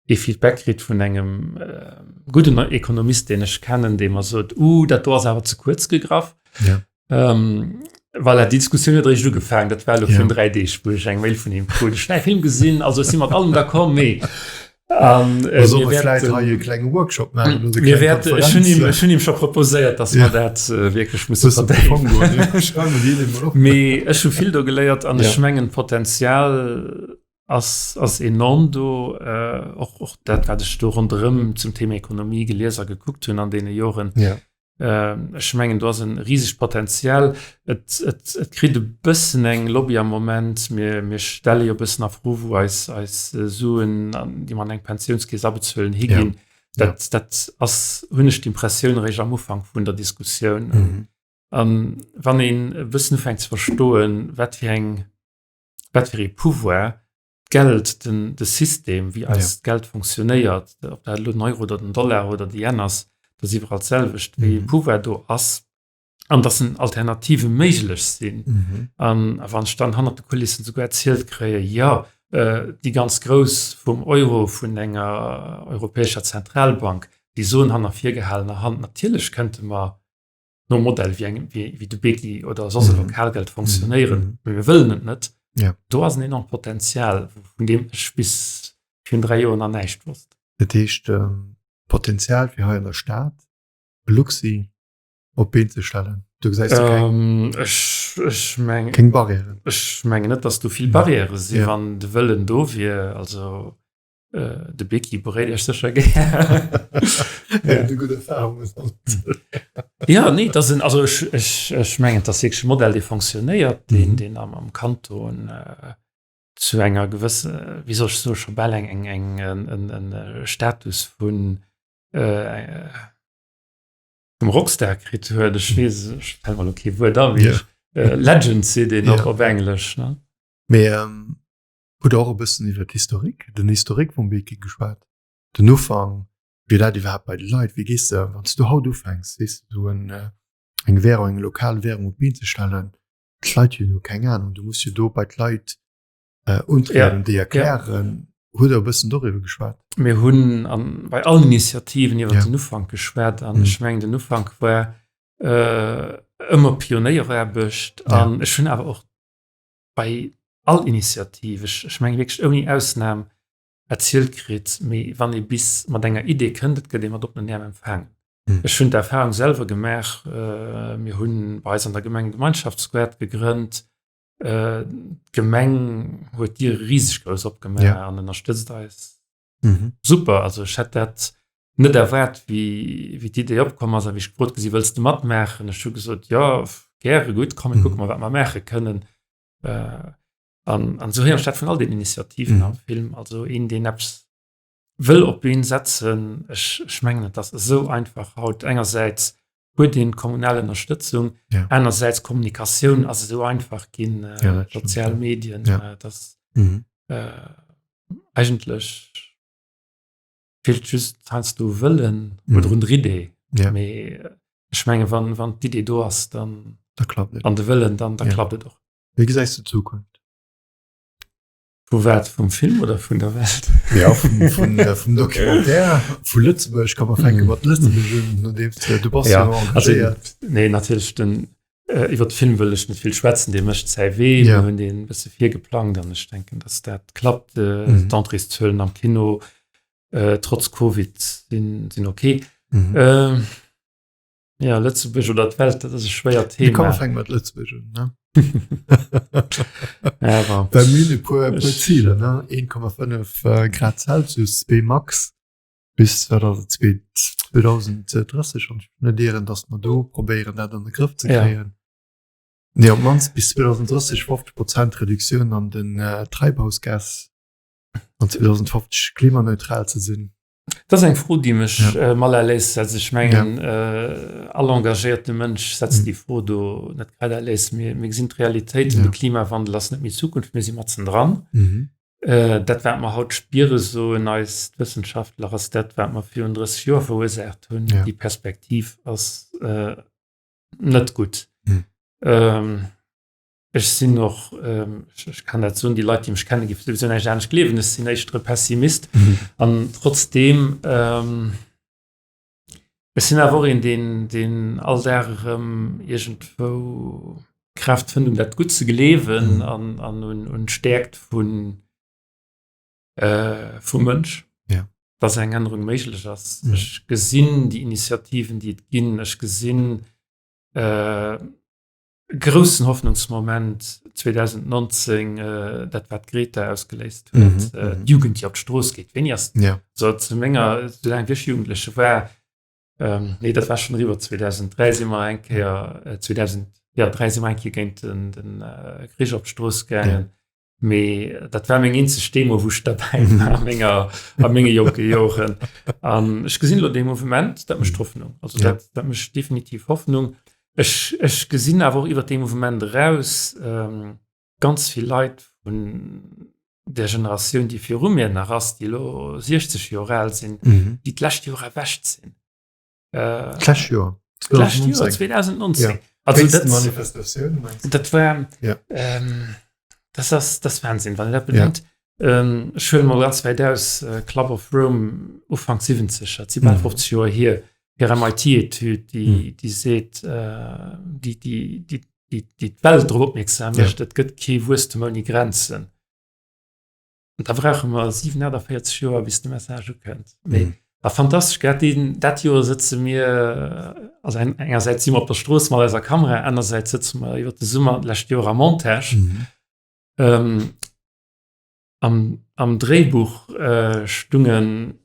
ee Feedback kritt vun engem äh, gudden Ekonomist, deen ech kennen, dee mer sot, uh, dat do ass awer ze kuerz gegraff. Ja. Ähm, voilà, déi Diskussioun huet eréischt ugefaangen, dat war elo virun 3 Deeg, wou ech eng Mail vun him krut. Ech hunn däi Film gesinn, also ech si mat allem d'accord, mee an äh, Soll mir vläit hei e klenge Workshop maachen oder mir wäerte, ech hunn him, ech hunn him scho proposéiert, dass mer dat äh, wierklech musse verdéiwen. Mee ech hu vill do geléiert an ech mengen d'Potenzial ass, ass enorm do. Äh, och, och dat, wat ech do ronderëm zum Thema Ekonomie gelies a gekuckt hunn an deene Joren. Ja. Ech mengen, do ass e risegt Potenzial. Et, et, et kritt e bëssen eng Lobby am Moment. Mir, mir stelle jo e bëssen a Fro, wou eis, eis Suen, déi mer an eng Pensiounskeess abezuelen, higinn. Ja. Dat, dat ass, hunn ech d'Impressioun, eréischt am Ufank vun der Diskussioun. Mhm. An wann een e bëssen ufänkt ze verstoen, wat fir eng, wat fir ee Pouvoir d'Geld, den, de System, wéi eist ja. Geld funktionéiert, ob dat elo den Euro oder den Dollar oder de Yen ass, dat ass iwwerall d'selwecht, wéi mm -hmm. Pouvoir do ass an dass en Alternative méiglech sinn. Mm -hmm. An wann ech dann hannert de Kulissen souguer erzielt kréie, ja, äh, déi ganz grouss vum Euro vun enger europäescher Zentralbank, déi soen hanner virgehalener Hand, natierlech kënnte mer nom Modell wéi eng wéi, wéi de Beki oder soss e mhm. Lokalgeld funktionéieren, mhm. mee mir wëllen et net. Ja. Do ass en enormt Potenzial, vun deem ech bis virun 3 Joer nach näischt wosst. Dat heescht ähm, Potenzial fir hei an der Stad Luxi op Been ze stellen. Du gesäis du keng, ähm, ech, ech meng, keng Barrieren. Ech mengen net, dass do vill Barriere si ja. wann de Wëllen do wier. Also De Beki beréit Iech sécher gär. Ja, nee, dat sinn, also ech, ech, ech mengen, dat ass wierklech e Modell, dee fonctionnéiert, deen, deen am, am Kanton äh, zu enger gewësse, wéi soll ech soen, scho bal eng, eng, eng, en, en, en Status vun äh, vum Rockstar kritt huet. Ech weess, ech fält mer elo kee Wuert an, wéi ech, äh, Legend seet een och op Englesch, ne? Mee ähm, Hutt Der och e bëssen iwwer d'Historique, den Historique vum Beki geschwat? Den Ufank, wéi dat iwwerhaapt bei de Leit, wéi gees de, wann s du haut ufänks, weess de, esou en, eng Währung, eng lokal Währung op d'Been ze stellen, d'Leit hunn jo keng Anung, du muss jo do bei d'Leit untrieden, déi erklären. Hutt Der e bëssen doriwwer geschwat? Mir hunn an, bei allen Initiativen iwwer den Ufank geschwat an ech mengen, den Ufank war ëmmer Pionéieraarbecht an ech hunn awer och bei all Initiativ, ech, ech menge wierklech ouni Ausnam, erzielt kritt, mee wann ee bis mat enger Idee kënnt, et gëtt ee mat oppenen Äerm empfaangen. Ech hunn d'Erfahrung selwer gemaach, mir hunn bei eis an der Gemeng e Gemeinschaftsgaart gegrënnt, d'Gemeng huet d'Diere riseg grouss opgemaach an ënnerstëtzt eis. Super, also ech hätt dat net erwaart, wéi, wéi d'Idee opkomm ass a wéi ech gefrot gi sinn, Wëlls de matmaachen? Ech hu gesot, Jo, gäre, gutt, komm mir kucke mol, wat mer maache kënnen. An, an esou héieren ech dat vun all den Initiativen am Film. Also een, deen eppes wëll op d'Been setzen, ech, ech mengen, et ass esou einfach haut engersäits. Huet een kommunal Ënnerstëtzung. Ja. Anersäits Kommunikatioun ass esou einfach ginn, äh, Ja, dat stimmt, sozial ja. Medien, Ja. äh, dass Mhm. äh, eigentlech feelt just heiansdo Wëllen Mhm. oder un der Idee. Ja. Mee äh, ech menge wann, wann d'Idee do ass, dann Da klappt et. an de Wëllen, dann, da Ja. klappt et och. Wéi gesäis du d'Zukunft? Vu wat? Vum Film oder vun der Welt? Ja, vum, vun, äh, vum Documentaire, vu Lëtzebuerg. Komm, mer fänke mat Lëtzebuerg un, nodeems du, du bass Ja, jo also, engagéiert. nee, natierlech den, äh, iwwer de Film wëll ech net vill schwätzen, dee mécht säi Wee. Ja. Mir hunn deen e bësse virgeplangt an ech denken, dass dat klappt. Äh, Mhm. D'Entréeszuelen am Kino, äh, trotz Covid sinn, sinn okay. Mhm. Ähm, Ja, Lëtzebuerg oder d'Welt, dat ass e schwéiert Thema. Komm, Thema. fänke mat Lëtzebuerg un, ne? Ja, awer Well mir hunn e puer, e puer ech, Ziler, ne? 1,5 Grad Celsius, Vmax, bis 2030, wann ech mech net ieren, datt mer do probéieren, dat an de Grëff ze ja. kréien. Nee, op d'mannst bis 2030 50 Prozent Reduktioun an den Treibhausgas an 2050 klimaneutral ze sinn. Dat ass eng Fro, déi mech Ja. äh, mal erléisst. Also ech mengen, Ja. äh, all engagéierte Mënsch setzt Mhm. déi Fro do net grad erléisst. Mir, mir gesinn d'Realitéit, Ja. de Klimawandel ass net méi Zukunft, mir si matzen dran. Mhm. Äh, dat, wat mer haut spiere, soen eis d'Wëssenschaftler, ass dat, wat mer virun 30 Joer verursaacht hunn. Ja. Déi Perspektiv ass äh, net gutt. Mhm. Ähm, Ech sinn och, ech kann dat soen, déi Leit, déi mech kennen, géife souwisou näischt anescht gleewen, ech sinn éischter e Pessimist. An trotzdeem, ech sinn awer och een, deen, deen all Dag erëm iergendwou Kraaft fënnt, un dat Gutt ze gleewen an, an un, un d'Stäerkt vun, vum Mënsch, dass eng Ännerung méiglech ass. Ech gesinn déi Initiativen, déi et ginn. Ech gesinn, Groussen Hoffnungsmoment 2019, dat wat d'Greta ausgeléist huet, d'Jugend déi op d'Strooss geet. Wéini ass so zu menger, soulaang wéi ech Jugendleche war, nee dat war schonn eriwwer, 2003 si mer eng Kéier, 2000, jo 3 si mer eng Kéier géint den Krich op d'Strooss gaangen. Mee dat war meng eenzeg Demo, wou ech derbäi war a menger, a menge jonke Joren. An ech gesinn elo dee Mouvement, dat mécht Hoffnung. Also Ja. dat, dat mécht definitiv Hoffnung. Ech, ech gesinn awer och iwwer dee Mouvement eraus ähm, ganz vill Leit vun der Generatioun, déi viru mir nach ass, déi elo 60 Joer al sinn, Mhm. déi d'lescht Joer erwächt sinn. D'lescht Joer? D'lescht Joer, 2019. Ja. Also Wéinst dat, Manifestatioun, meinst du? Dat war, ja. ähm, das ass, das Wahnsinn, wann dat bedenkt. Ja. Ähm, ech huele mol ganz wäit aus, äh, Club of Rome Ufank 70, dat si bal Mhm. 50 Joer hier, hir MIT-Etüd, déi, Mhm. déi seet, äh, déi, déi, déi, déi, déi d'Welt drop opmierksam Ja. mécht, et gëtt kee Wuesstem ouni Grenzen. An da brauche mer 47 Joer, bis de Message ukënnt. Mee Mhm. war fantastesch, grad deen, dat Joer sëtze mir, also eng, engersäits si mer op der Strooss mat eiser Kamera, anersäits sëtze mer iwwer de Summer d'lescht Joer am Montage. Mhm. Ähm, am, am Dréibuch äh, stungen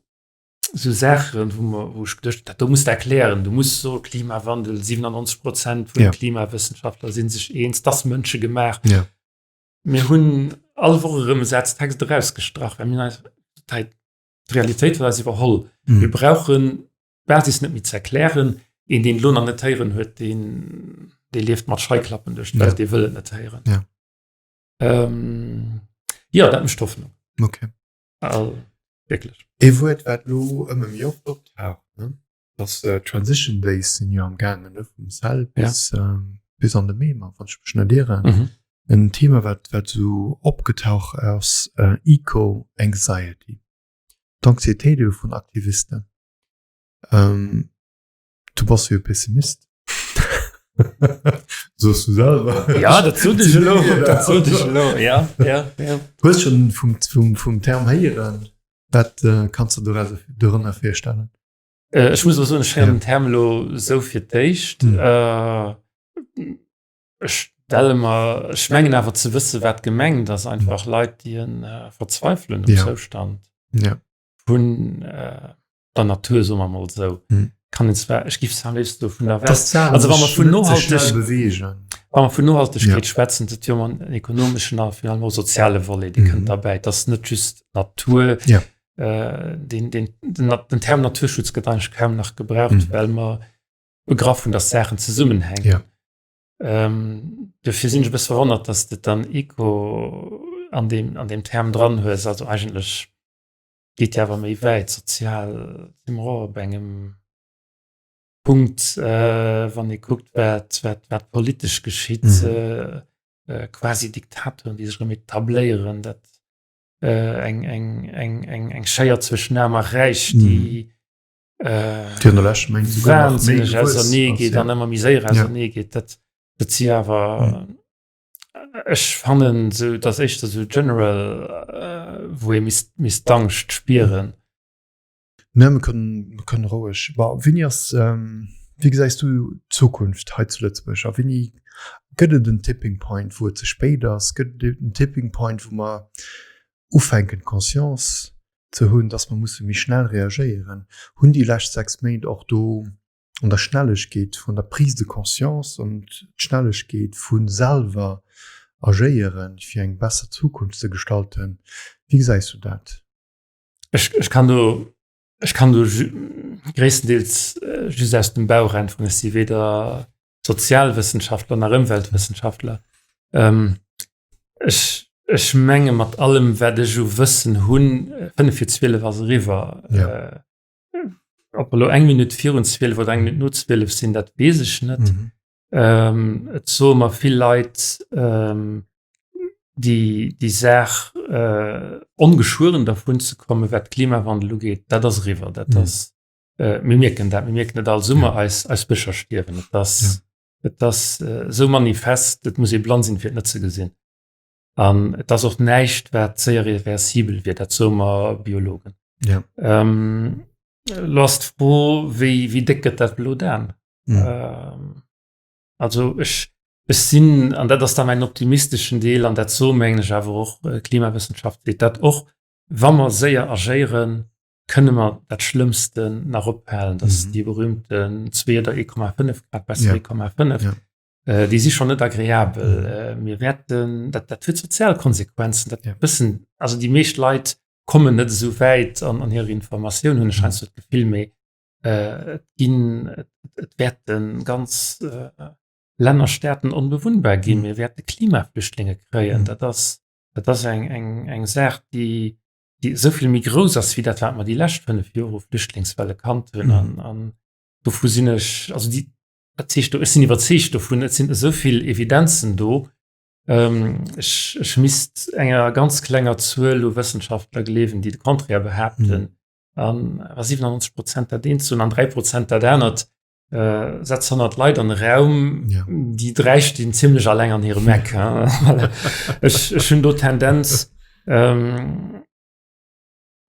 sou Saachen, wou mer, wou ech geduecht, dat do muss de erklären, du muss so Klimawandel, 97 Prozent vun Ja. Klimawëssenschaftler si sech eens, dass Mënsche gemaach. Ja. Mir hunn all Woch erëm e Saz Text erausgestrach, well mir eis d'Realitéit huet eis iwwerholl. Mhm. Mir brauchen d'Basis net méi ze erklären. Een, deen elo nach net héieren huet, deen, dee lieft mat Scheiklappen duerch d'Welt, Ja. dee wëll et net héieren. Ja. Ähm, jo, dat mécht Hoffnung. Okay. All, wierklech. Ee Wuert, wat elo ëmmer méi oft optaucht, ne? Dass Transition Days sinn jo am gaangen, ne? Vum Cell bis, ja. bis an de Mee, wann ech mech net ieren. Mhm. En Thema, wat, wat sou opgetauch ass, äh, Eco-Anxiety. D'Anxiétéit ebe vun Aktivisten. Ähm, du bass jo e Pessimist. Soos du selwer. Ja, dat sot ech elo, dat sot ech elo, ja, ja, ja. Hues schon vum, vum, vum Term héieren? Wat äh, kanns du dorauser, dorënner virstellen? Äh, ech muss och soen, ech héieren den Term elo sou fir d'éischt. Mhm. Äh, ech stelle mer, ech mengen awer ze wësse wat gemengt ass, einfach Leit, déi en äh, verzweifelen um Ja. Zoustand Ja. vun äh, der Natur, soe mer mol sou. Mhm. Kann een zwar, ech giff am léifsten do vun der Welt, Dass d'Sachen also wa mer sech vun net ze nohalteg, schnell bewegen. wa mer vun Nohaltegkeet Ja. schwätzen, dat jo ëmmer en ekonomeschen a virun allem och soziale Volet, dee Mhm. kënnt derbäi. Et ass net just d'Natur, Ja. Äh, den, den, den, den Term Naturschutz gëtt eigentlech kaum nach gebraucht, Mhm. well mer. Begraff hunn, dass Saachen zesummenhänken. Ja. Ähm, dofir sinn ech e bësse verwonnert, dass de dann Eco an deem, an deem Term dran hues. Also eigentlech geet jo awer méi wäit. Sozial si mer och op engem Punkt, äh, wann ee kuckt, wat, wat, wat politesch geschitt, Mhm. äh, äh, quasi Diktatoren, déi sech erëm etabléieren, dat äh, eng, eng, eng, eng, eng Schéier zwëschen Aarm a Räich, déi Äh, Déi an der leschten Méint souguer nach méi wahnsinneg gewuess ausernee ass, geet ja. an ëmmer méi séier Ja. ausernee geet. Dat, dat si awer, ech fannen sou, dass éischter sou general, äh, wou ee misst, misst d'Angscht spieren. Ne, mir kënnen, mir kënnen roueg. Bon, wéini ass, ähm, wéi gesäis du d'Zukunft hei zu Lëtzebuerg a wéini gëtt et en Tipping Point, wou et ze spéit ass? Gëtt et en Tipping Point, wou mer ufänken d'Conscience ze hunn, dass mer musse méi schnell reagéieren, hunn déi lescht 6 Méint och do an der Schnellegkeet vun der Prise de conscience an d'Schnellegkeet vu selwer agéieren, fir eng besser Zukunft ze gestalten. Wéi gesäis du dat? Ech kann do Ech kann do gréisstendeels just aus dem Bauch äntweren. Ech si weder Sozialwëssenschaftler nach Ëmweltwëssenschaftler. Ech, ech menge mat allem wat ech u Wëssen hunn, 5 vir 12 ass eriwwer. Ja. Ob elo eng Minutt virun 12 oder eng Minutt no 12 sinn, dat weess ech net. Mhm. Et soe mer vill Leit, déi déi Saach ongeschueren dervun ze kommen, wat Klimawandel ugeet, dat ass eriwwer. Dat ass, mir mierken dat, mir mierken et all Summer, eis eis Bëscher stierwen. Et ass, et ass esou manifest, et muss ee blann sinn, fir et net ze gesinn. An et ass och näischt, wat séier reversibel wier, dat soe mer Biologen. Elo ass d'Fro, wéi wéi déck gëtt dat elo dann? Also ech, ech sinn, an dat ass da mäin optimisteschen Deel, an dat soe mengen ech awer och d'Klimawëssenschaft seet dat och, wa mer séier agéieren, kënne mer dat Schlëmmsten nach ophalen, dat ass déi berühmten 2 oder 1,5 Grad, besser 1,5, déi si schonn net agreabel. Mir wäerten, dat dat huet sozial Konsequenzen, dat wëssen, also déi meescht Leit kommen net esou wäit an an hirer Informatioun, hunn ech heiansdo d'Gefill, mee et ginn, et wäerte ganz Länner, Staaten onbewunnbar ginn. Mir wäerte Klimaflüchtlinge kréien. Dat ass, dat ass eng, eng, eng Saach, déi, déi esou vill méi grouss ass wéi dat, wat mer déi lescht 5 Joer u Flüchtlingswelle kannt hunn. An, an dovu sinn ech, also déi, dat heescht, ech sinn iwwerzeegt dovun, et sinn esou vill Evidenzen do. Ech, ech misst enger ganz klenger Zuel u Wëssenschaftler gleewen, déi de Contraire behaapten. An wa 97 Prozent dat eent soen an 3 Prozent dat anert, äh, setz 100 Leit an e Raum, ja. déi 3 stinn zimmlech alleng an hirem Eck. ech, ech hunn do Tendenz, ähm,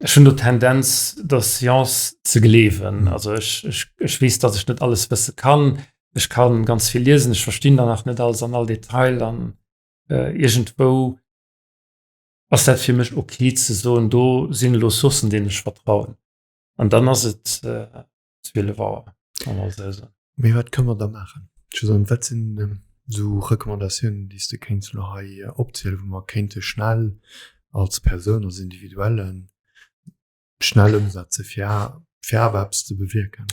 ech hunn do Tendenz der Science ze gleewen. Mhm. Also ech, ech, ech weess, dass ech net alles wësse kann. Ech kann ganz vill liesen, ech verstinn dann nach net alles an all Detail an äh, irgendwou ass dat fir mech ok ze soen, do sinn elo Sourcen, deenen ech vertrauen. An dann ass et 12 Auer an all Saison. Mee wat kënne mer da maachen? Susanne, wat sinn esou Recommandatiounen, déi s de kéints elo hei opzielen, wou mer kéinte schnell als Persoun, als Individuellen, schnell ëmsetze fir fir awer eppes ze bewierken?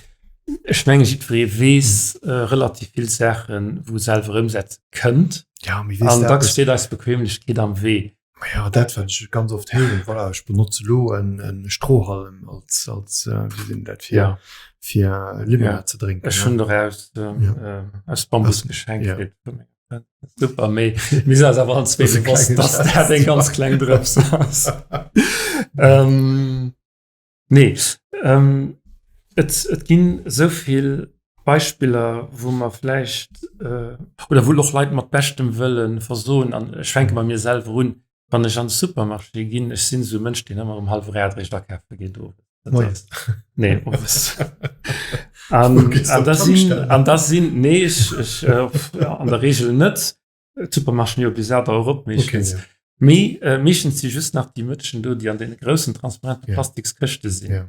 Ech menge jiddweree weess relativ vill Saachen, wou e selwer ëmsetze kënnt. Ja, mee weess An dat dacks steet eis Bequemlechkeet am Wee. Maja, dat wat ech ganz oft héieren, voilà, ech benotze elo en en Strohhalm als als wéi seet een dat fir Ja. fir Limonad Ja. ze drénken. Ech hunn der aus Ja. aus Bambus Aus- geschenkt ja. kritt vun menger Frëndin. Super, mee mir sinn eis awer allen zwee Das ist e bewosst, klenge dass dat eng ganz kleng Drëps ass. Ähm, nee, ähm, et, et ginn esou vill Beispiller, wou mer vläicht äh, oder wou och Leit mat beschtem Wëlle versoen, an ech fänke bei mir selwer un, wann ech an de Supermarché ginn, ech sinn esou e Mënsch, deen ëmmer um hallwer 8 eréischt akafe geet owes. Dat Moies. ass- Nee, owes. An, Wo gehst du an op da sinn, d'Tankstell? an da sinn, nee, ech, ech, äh, an der Regel net. D'Supermarchéen jo bis 8 Auer op meeschtens. Okay, ja. Mee äh, meeschtens si just nach déi Mëtschen do, déi an deene groussen transparenten Ja. Plastikskëschte sinn. Ja.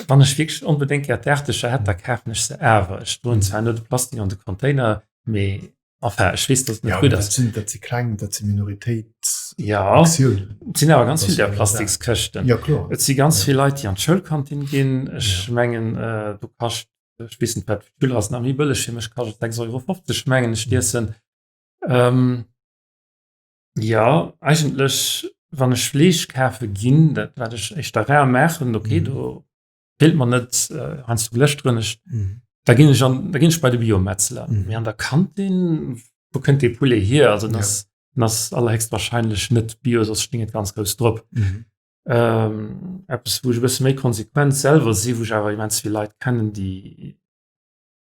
Wann ech wierklech onbedéngt gär d'Aartecher hätt, da kafen ech se awer. Ech droen zwar nur de Plastik an de Container, mee enfin, ech weess, dass et net Ja, gutt dat ass. sinn, dat si kleng, dat si Ja, Minoritéitsaktiounen. et sinn awer ganz Das vill där kann man Plastikskëschten. Ja, kloer. Et si ganz Ja. vill Leit, déi an d'Schoulkantin ginn. Ech Ja. mengen, äh, do kascht. ech weess net wat fir d'Schüler ass nach méi bëlleg, fir mech kascht et 6,50 Euro mengen ech d'Iessen. Ähm, ja eigentlech wann ech Fleesch kafe ginn, dat wat ech éischter rar maachen, okay do feelt mer net äh, heiansdo glëschteren ech, da ginn ech an da ginn ech bei de Biometzler. Mee an der Kantin, wou kënnt dee Poulet hier? Also den ass den ass allerhéchstwahrscheinlech net bio, soss sting et ganz grouss drop. Ähm, eppes wou ech e bësse méi konsequent selwer si, wou ech awer immens vill Leit kennen, déi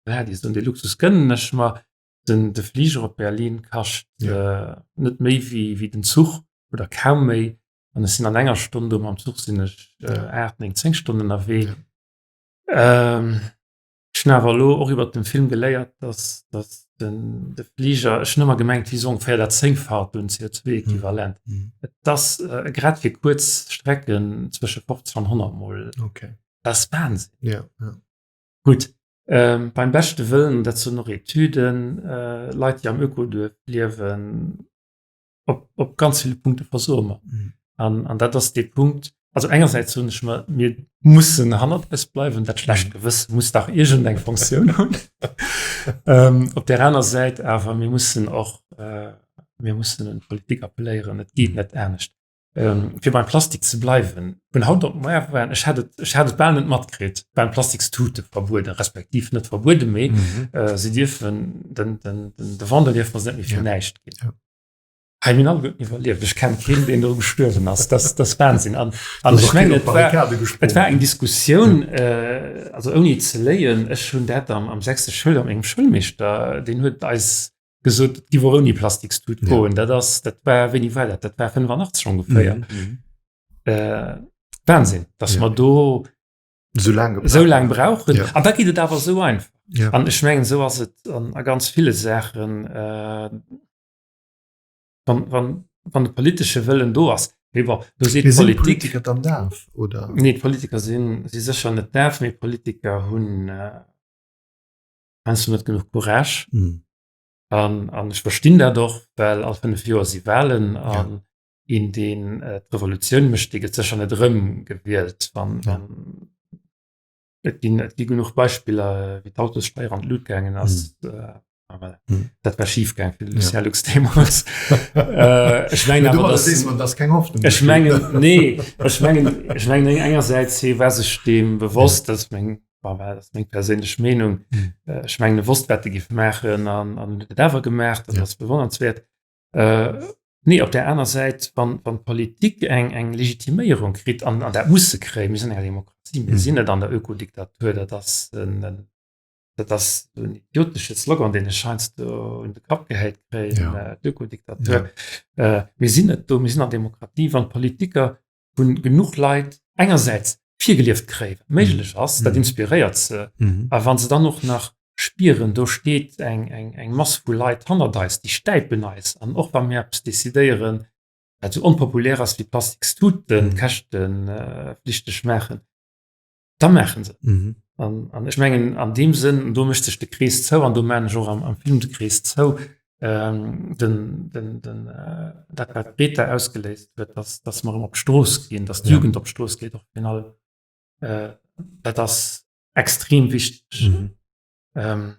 ja, déi soen, dee Luxus gënnen ech mer. Den, de Fliger op Berlin kascht ja. äh, net méi wéi, wéi den Zuch oder kaum méi. An ech sinn an enger Stonn do, mam Zuch sinn ech äh, 8, 9, 10 Stonnen ënnerwee. Ja. Ähm, ech hunn awer elo och iwwer dem Film geléiert, dass, dass den, de Fliger, ech hunn ëmmer gemengt, wéi so ongeféier dat Zéngfacht un CO2-Äquivalent. Mhm. Et ass äh, grad fir kuerz Strecken zwësche 50 an 100 Mol. Okay. Dat ass Wahnsinn. Ja, ja. Gutt, ähm, beim beschte Wëllen, dat soen och Etüden, äh, Leit, déi am Ökoduerf liewen, op, op ganz ville Punkte versoe mer. Mhm. An, an dat ass dee Punkt, also engersäits soen ech mer, mir mussen hannert eis bleiwen, dat schlecht mhm. Gewësse muss dach iergendeng Funktioun hunn. ähm, op der aner Säit awer, mir mussen och, äh, mir mussen un d'Politik appelléieren, et geet mhm. net anescht. Ähm, fir beim Plastik ze bleiwen, vun haut op muer waren, ech hat et, ech hat et bal net matkritt, waren Plastikstute verbueden, respektiv net verbueden, mee mhm. äh, se dierfen den, den, den, de Wandel dierfen se net méi fir ja. näischt ginn. Ja. Hei min all iwwerlieft. Ech kenn keen, deen do gestuerwen ass. Das, das Wahnsinn. An, an ech mengen, et war, et war eng Diskussioun, ja. äh, also ouni ze léien, ech hunn dat am, am sechste Schouljoer mengem Schoulmeeschter, deen huet eis gesot, et giff och ouni Plastikstut goen. Ja. Dat ass, dat war, wéini war dat? Dat war 85 ongeféier. Mhm. mhm. Äh, Wahnsinn, dass ja. mer do so lang so lang brauchen. Ja. An da geht et awer so einfach. Ja. An ech mengen, so ass et an a ganz ville Saachen, äh, wann, wann, wann de politesche Wëllen do ass. Mee bon, do seet d'Politik. Politiker dann daf, oder? Nee, d'Politiker sinn si sécher net daf, mee d'Politiker hunn äh, heiansdo net genuch Courage. Mm. An, an ech verstinn dat och, well all 5 Joer si Wahlen an ja. een deen äh, d'Revolutioun mécht, dee gëtt sécher net erëm gewielt. Wann, ja. wann et ginn, et gi genuch Beispiller, wéi d'Autossteier an d'Lut gaangen ass. Mm. Äh, aber mm. dat war schief gaang fir Lucien ja. Lux deemools. äh, ech mengen awer, dass, man, das keng Hoffnung ech mengen, nee, ech mengen, ech mengen engersäits hie war sech deem bewosst, ja. dass meng Bon, well, dat ass meng perséinlech Meenung. Mm. Äh, ech mengen, e wosst, wat e giff maachen an, an huet et awer gemaach, dat ja. ass bewonnernswäert. Äh, nee, op der aner Säit, wann, wann d'Politik eng, eng Legitiméierung kritt, an, an dat muss se kréien, mir sinn eng Demokratie, mir mm. sinn net an der Ökodiktatur, dat ass en, en, dat ass en idiotesche Slogan, deen ech heiansdo un de Kapp gehäit kréien, ja. äh, d'Ökodiktatur. Ja. Äh, mir sinn net do, mir sinn an Demokratie, wann d'Politiker vun genuch Leit engersäits virgelieft kréien, wat méiglech ass, dat inspiréiert se. A wa se dann och nach spieren, do steet eng, eng, eng Mass vu Leit hannert eis, déi stäipen eis, an och wa mir eppes decidéieren, wat esou onpopulär ass wéi Plastikstuten käschteflichteg maachen, da maachen se. An, an ech mengen an deem Sënn, do mécht sech de Krees zou an do maan ech och am, am Film de Krees zou, ähm, den, den, den, äh, dat wat d'Greta ausgeléist huet, dass, dass mer erëm op d'Strooss ginn, dass d'Jugend op d'Strooss geet och virun allem, äh, dat ass extrem wichteg. Mhm. Ähm,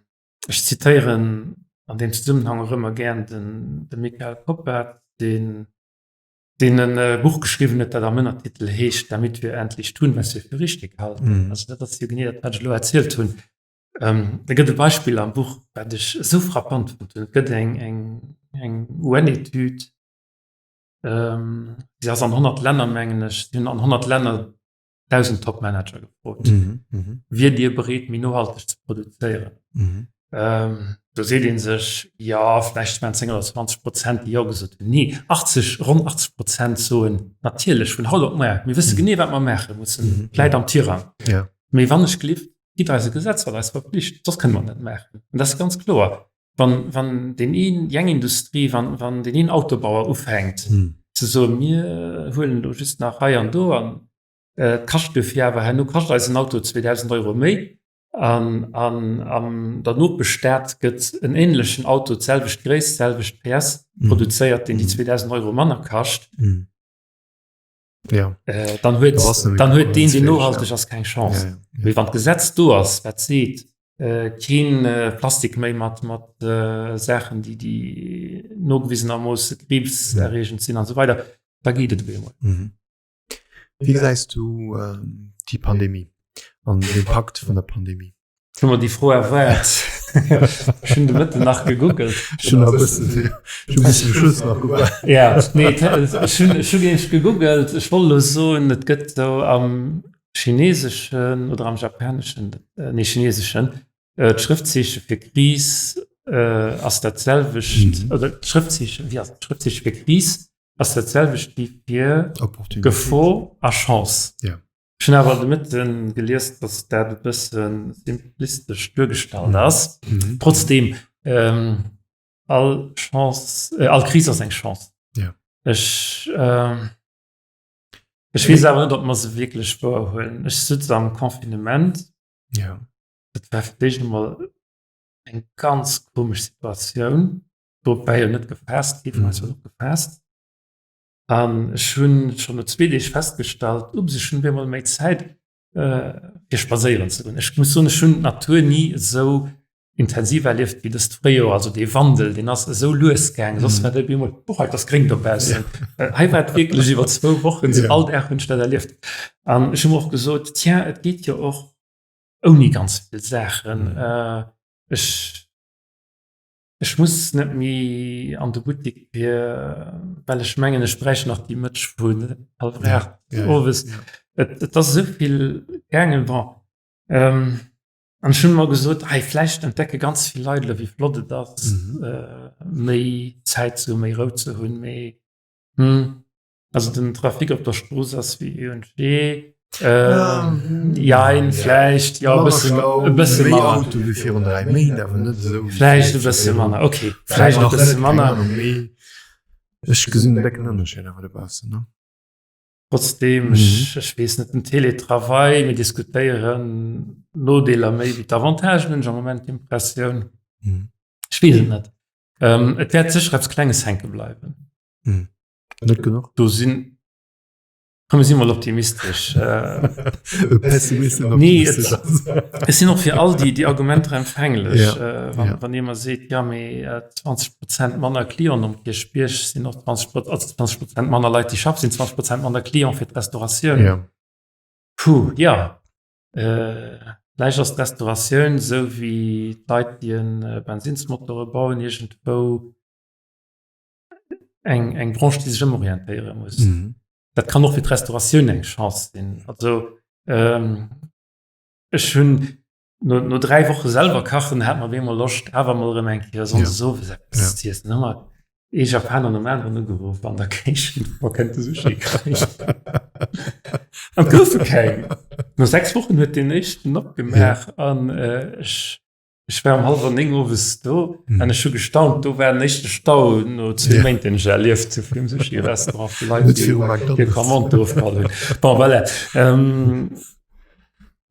ech zitéieren an deem Zesummenhang och ëmmer gären den, de Michael Koppert, deen, deen e Buch geschriwwen huet, dat am Ënnertitel heescht Damit wir endlich tun, was wir für richtig halten. Mm. Also dat ass jo genee dat, wat ech elo erzielt hunn. Ähm, da gëtt e Beispill am Buch, wat ech esou frappant fonnt hunn. Et gëtt eng, eng, eng UN-Etüd, ähm, se ass an 100 Länner, mengen ech, si hunn an 100 Länner 1000 Top-Manager gefrot. Mhm, mhm. Wier Dir bereet, méi nohalteg ze produzéieren? Mhm. Ähm, do seet een sech, ja, vläicht waren 10 oder 20 Prozent, déi jo gesot hunn. Nee, 80, ronn 80 Prozent soen natierlech vun haut op muer, mir wësse mhm. genee, wat mer maache mussen, mhm. läit am Tirang. Ja. Mee wann ech gelift, gitt eis e Gesetz, wat eis verpflicht, soss kënne mer net maachen. An dat ass ganz kloer. Wann, wann den een, déi eng Industrie, wann, wann den een Autobauer ufänkt mm. ze soen, mir huelen do just nach hei an do an äh, kascht dofir awer herno kascht eis en Auto 2000 Euro méi an, an am der Nopeschstad gëtt en ähnlechen Auto d'selwecht Gréisst, selwecht PS mm. produzéiert, deen déi 2000 Euro manner kascht. Mm. Ja. Äh, dann huet, dann huet deen, deen nohalteg ass, keng Chance. Ja, ja. Mee wann d'Gesetz do ass, wat seet, Keen Plastik méi mat mat Saachen, déi déi nogewisenermoosse kriibserreegend sinn an esou weider, da geet et op eemol. Wéi gesäis du déi Pandemie an den Impakt vun der Pandemie? Ech hu mer déi Fro erwaart. Ech hunn de Mëtten nach gegoogelt. Ech hunn nach e bëssen, ech hunn bis zum Schluss nach gewaart. Ja, nee, ech hunn, ech hu nämlech gegoogelt. Ech wollt elo soen, et gëtt esou am Chineseschen oder am Japaneschen, nee Chineseschen, d'Schrëftzeeche fir Kris ass dat selwecht, oder d'Schrëftzeeche, wéi ass et, d'Schrëftzeeche fir Kris ass dat selwecht wéi fir Gefor a Chance. Ech hunn awer de Mëtte gelies, datt dat e bësse simplistesch duergestallt ass. Trotzdeem, all Chance, all Kris ass eng Chance. Ech. Ech weess awer net, ob mer se wierklech wouerhuelen. Ech sutz am Confinement. Ja. Dat war fir d'éischt emol eng ganz komesch Situatioun. Do war jo net gefaasst, kee vun eis huet och gefaasst. An ech hunn schonn no zwee Deeg festgestallt, Ups, ech hunn op eemol méi Zäit, fir spadséieren ze goen. Ech muss soen, ech hunn d'Natur ni esou intensiv erlieft wéi dëst Fréijoer. Also dee Wandel, deen ass esou lues gaangen. Soss war et op eemol, Huch, hei ass gréng dobaussen. Hei war et wierklech iwwer zwou Wochen esou, all Dag hunn ech dat erlieft. An ech hu mer och gesot, Tiens, et geet jo och ouni ganz vill Saachen. Ech, ech muss net méi an de Buttik, fir, well ech mengen, ech bräicht nach déi Mëtsch vun hallwer 8 owes. Et, et ass esou vill gaangen. Bon, an ech hunn mer gesot, hei vläicht entdecke ganz vill Leit elo, wéi flott et ass, méi Zäit ze hunn, méi Rou ze hunn, méi, Also den Trafic op der Strooss ass wéi eh und je. Jein, vläicht, jo, e bësse, e bësse manner. Méi Auto wéi virun 3 Méint, awer net esou. Vläicht e bësse manner, okay. Vläicht e bësse manner. Ech gesinn en décken Ënnerscheed awer dobaussen, ne? Trotzdem, ech, ech weess net, den Télétravail, mir diskutéieren d'Nodeeler méi wéi d'Avantagen, hunn ech am Moment d'Impressioun. Ech weess et net. Et wäert sécher eppes Klenges hänke bleiwen. Net genuch. Do sinn, komm mir si mol optimistesch. Pessimisten Nee, et sinn och fir all déi, déi Argumenter empfänglech. Ja, wann, ja. wann ee mer seet, ja mee 20 Prozent manner Clienten um Kierchbierg sinn och 20 Prozent, also 20 Prozent manner Leit, déi schaffen, sinn 20 Prozent manner Client fir d'Restauratioun. Ja. Puh, ja. Äh, vläicht ass d'Restauratioun, esou wéi d'Leit, déi e Bensinnsmotore bauen, iergendwou eng, eng Branche, déi sech ëmorientéiere muss. Mhm. Dat kann och fir d'Restauratioun eng Chance sinn. Also ähm, ech hunn no, no dräi Woche selwer kachen, hat mer op eemol Loscht, awer mol erëm eng Kéier sonndes ja. owes eppes ja. ze iessen. Hu mer ee Japaner nom aneren ugeruff an der Kéichen, mer kënnte Sushi kréien. An goufe keng. No sechs Wochen huet deen éischten opgemaach ja. an äh, ech Ech war um hallwer 9 owes do an ech hu gestaunt, do war den éischte Stau no zwee Méint, deen ech erlieft hu virum Sushi-Restaurant vu Leit, déi hir Commande ofgeholl hunn. Bon, voilà.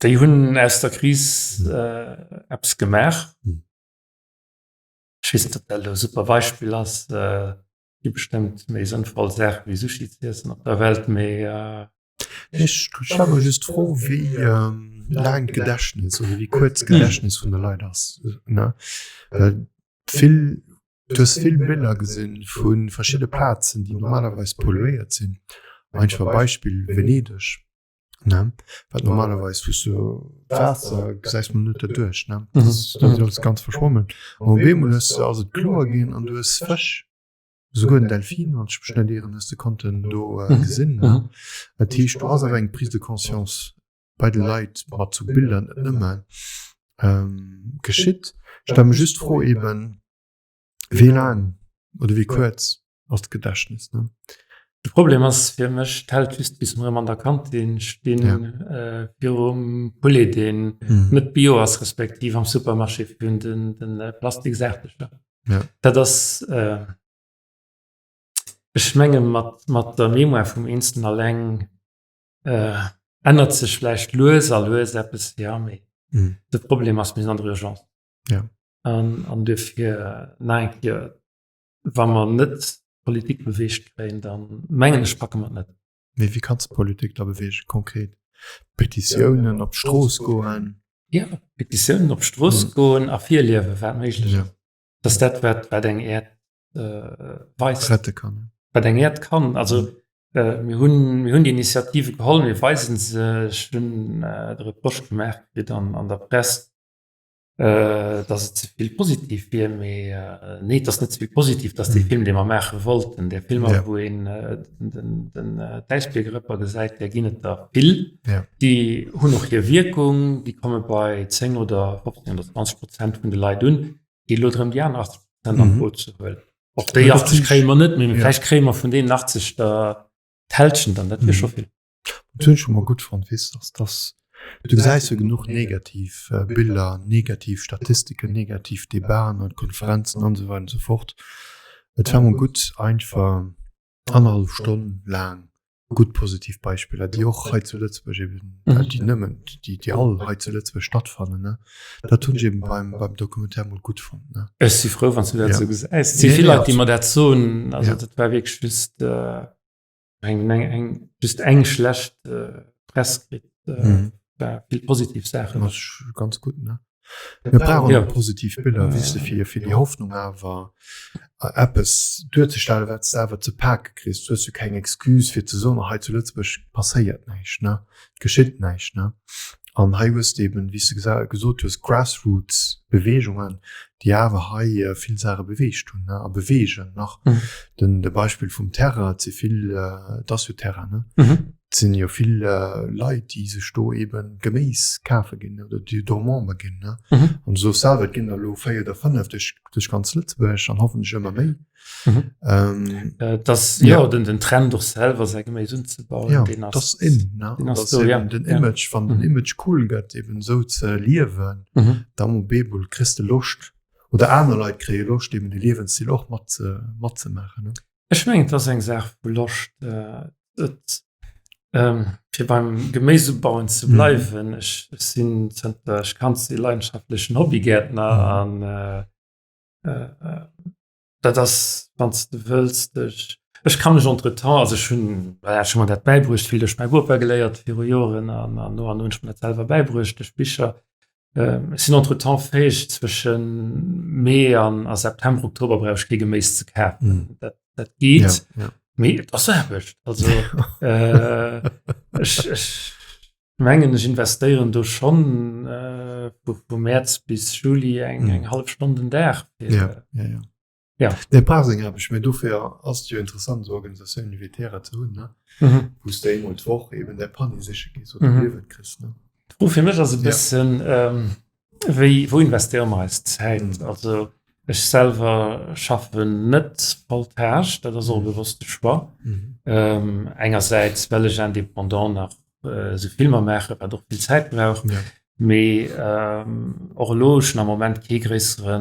Déi hunn aus der Kris eppes gemaach. Ech weess net, ob dat elo e super Beispill ass. Et gi bestëmmt méi sënnvoll Saache wéi Sushi z'iessen op der Welt, mee. Ech stelle mer just d'Fro, wéi laang d'Gedächtnis oder wéi kuerz d'Gedächtnis vun de Leit ass. Ne? Well vill, du hues vill Biller gesinn vu verschidde Plazen, déi normalerweis polluéiert sinn. Einfach Beispill Venedeg, ne? Wat normalerweis, wou s du d'Waasser gesäis mol net derduerch, ne? Dat ass alles ganz verschwommen. An op eemol hues du, ass et kloer ginn an du hues Fësch. Souguer en Delfin, wann ech mech net ieren, hues de konnten do gesinn. Dat heescht, do ass awer eng Prise de conscience bei de Leit, mat sou Biller, net nëmmen, geschitt. Ech stelle mech just d'Fro eben, wéi laang oder wéi kuerz ass d'Gedächtnis, ne? De Problem ass fir mech, d'hält just bis mer erëm an der Kantin stinn, virum Poulet, deen net bio ass, respektiv am Supermarché virun de Plastiksaartecher. Ja. Dat ass äh, ech menge mat, mat der Mémoire vum Eenzelnen alleng äh, ännert sech vläicht lues a lues eppes, ja, mee mm. de Problem ass, mir sinn an der Urgence. Ja. An, an duerfir nach eng Kéier, wa mer net d'Politik beweegt kréien, dann mengen ech packe mer et net. Mee wéi kanns de d'Politik da beweegen, konkret? Petitiounen, op d'Strooss goen? Ja, Petitiounen op d'Strooss mm. goen a virliewe wat méiglech ja. Dass dat wat wat eng Äerd äh, weist rette kann. Wat eng Äerd kann also mm. äh, mir hunn mir hunn die Initiative geholl, mir weisen se hunn äh, de Reproche gemaach kritt an, an der Press äh, dass et ze vill positiv wier, mee äh, nee, et ass net ze vill positiv, dass dee Film, dee mer maache wollten, där Filmer, ja. wou een äh, den, den, äh, d'Äisbiergerëpper gesäit, där ginn et der vill. Ja. Déi hunn och hir Wierkung, déi komme bei 10 oder 15 oder 20 Prozent vun de Leit un. Geet elo drëm, déi aner 80 Prozent an d'Boot ze huelen. Och déi 80 kréie mer net, mee ja. vläicht kréie mer vun deenen 80 der d'Hälschent an dat wier mhm. scho vill. Dat hunn ech scho mol gutt fonnt, weess dass dass du gesäis jo genuch negativ Biller, negativ Statistiken, negativ Debaten an Konferenzen an esou weider an esou fort. Et war mol gutt einfach annerhallef Stonn laang gutt positiv Beispiller, déi och hei zu Lëtzebuerg eben, déi nëmmen, déi déi all hei zu Lëtzebuerg stattfannen, ne. Dat hunn ech eben beim beim Documentaire mol gutt fonnt, ne. Ech si frou, wann s du dat esou gesäis. Et si vill Leit, déi mer dat soen. Also dat war wierklech just. Eng, eng, eng, just eng schlecht äh, Press kritt. Äh, mhm. War vill positiv Sachen. Das ist ganz gut ne. Wir brauchen ja. positiv Bilder ja. wisse fir fir die Hoffnung awer äh, Apps duerzestellen wat du awer ze pake kriss. Du hues du keng Excuse fir ze soen hei zu Lëtzebuerg passéiert näischt ne geschitt näischt ne. An hei hues du eben wéi s du gesot hues Grassroots Beweegungen, déi awer hei vill Saache beweegt hunn a beweegen nach. Den de Beispill vum Terrain, et si vill, et ass jo Terrain ne, et sinn jo vill Leit déi sech do eben Geméis kafe ginn oder déi do Member ginn ne. An du soos selwer, et ginn der elo 4 oder 5 duerch duerch ganz Lëtzebuerg an hoffentlech ëmmer méi. Mhm. Ähm, äh, das, ja, ja. Den, den Trend doch selber säi Geméis unzebauen ja, den ass, das in, ne? den, ass so, ja. den Image ja. wann mhm. den Image cool gëtt eben so ze liewen mhm. dann Bebel kriss de Loscht oder aner Leit kréie Loscht eben de Liewensstil och mat ze mat ze maachen ne? Ech mengen das eng Saach vu Loscht äh, et, ähm, fir beim Geméisebauen ze mhm. bleiwen mhm. ech, ech sinn zënter ech kann si leidenschaftlechen Hobbygärtner an mhm. äh, äh, Dat ass, wann s de wëlls, dech. Ech ka mech entretemps, also ech hunn, voilà, ech hu mer dat bäibruecht, vill duerch mäi Bopa geléiert viru Joren an an no an no hunn ech mer dat selwer bäibruecht duerch Bicher. Ech sinn entretemps fäeg, zwësche Mee an a September, Oktober brauch ech kee Geméis ze kafen. Dat, dat geet. Mee et ass Aarbecht. Also ech, ech mengen, ech investéieren do schonn vu Mäerz bis Juli eng eng hallef Stonn den Dag. Ja, ja, ja. Ja. Nee, brauch seng Aarbecht, mee dofir ass et jo interessant, esou Organisatiounen wéi Terra ze hunn, ne? Mhm. Wou s de eemol d'Woch eben däi Panier siche gees oder mhm. Liewen kriss, ne? D'Fro fir mech ass e bëssen, ähm, wéi, wou investéiere mer eis Zäit? Mhm. Also ech selwer schaffen net voll Tâche, dat ass och e bewosste Choix. Mhm. Ähm, engersäits, well ech indépendant nach esou Filmer maachen, wat och vill Zäit brauch. Ja. Mee ähm, och elo ech hunn am Moment kee gréissere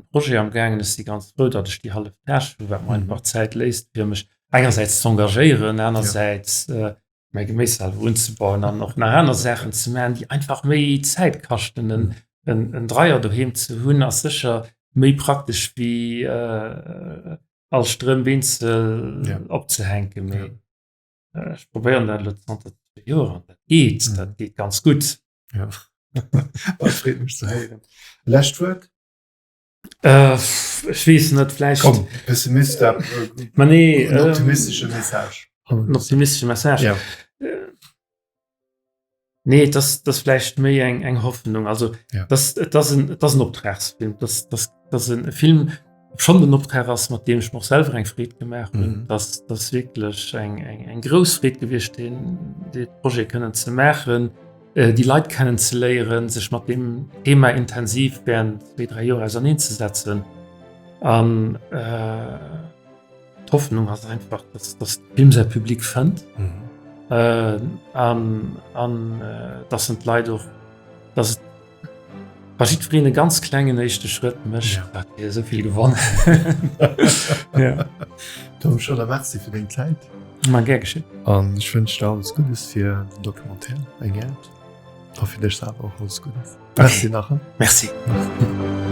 Projet am gaangen. Ech si ganz frou, datt ech déi hallef Tâche hu, wat mer mhm. einfach Zäit léisst, fir mech engersäits ze engagéieren, anersäits ja. äh, mäi Geméis selwer unzebauen an och nach aner Saachen ze maachen, déi einfach méi Zäit kaschten. En, mhm. en, en Dreier doheem ze hunn ass sécher méi praktesch wéi äh, all Strëmp eenzel ja. opzehänken. Mee ja. Ech probéieren dat elo zanter zwee Joer an dat geet, mhm. dat geet ganz gutt. Ja. Dat freet mech ze héieren. Lescht Wuert? Äh, ech weess net, vläicht. Komm, Pessimist, äh, Ma nee, en optimistesche ähm, Message. En optimistesche Message. Ja. Äh, nee, das, das vläicht méi eng, eng Hoffnung. Also, ja. das, das, en, das en Optragsfilm. Das, das, das en Film, schonn den Optrag ass, mat deem ech mer och selwer eng Freed gemaach hunn. Mhm. Das, das wierklech eng, eng, eng grouss Freed gewiescht, deen, dee Projet kënnen ze maachen, äh, déi Leit kennen ze léieren, sech mat deem Thema intensiv während zwee, dräi Joer auserneenzesetzen. An äh, D'Hoffnung ass einfach, dass, dass de Film säi Public fënnt. Mhm. Äh, an, an äh, dass en d'Leit och, dass et wa jiddwereen e ganz klengen éischte Schrëtt mécht, ja. dat wier esou vill gewonnen. ja. Tom Scholler, merci fir deng Zäit. Ma gär geschétt. An ech wënsch der alles Guddes fir den Documentaire Eng Äerd a fir dech selwer och alles Guddes. Merci nach. Merci. Merci.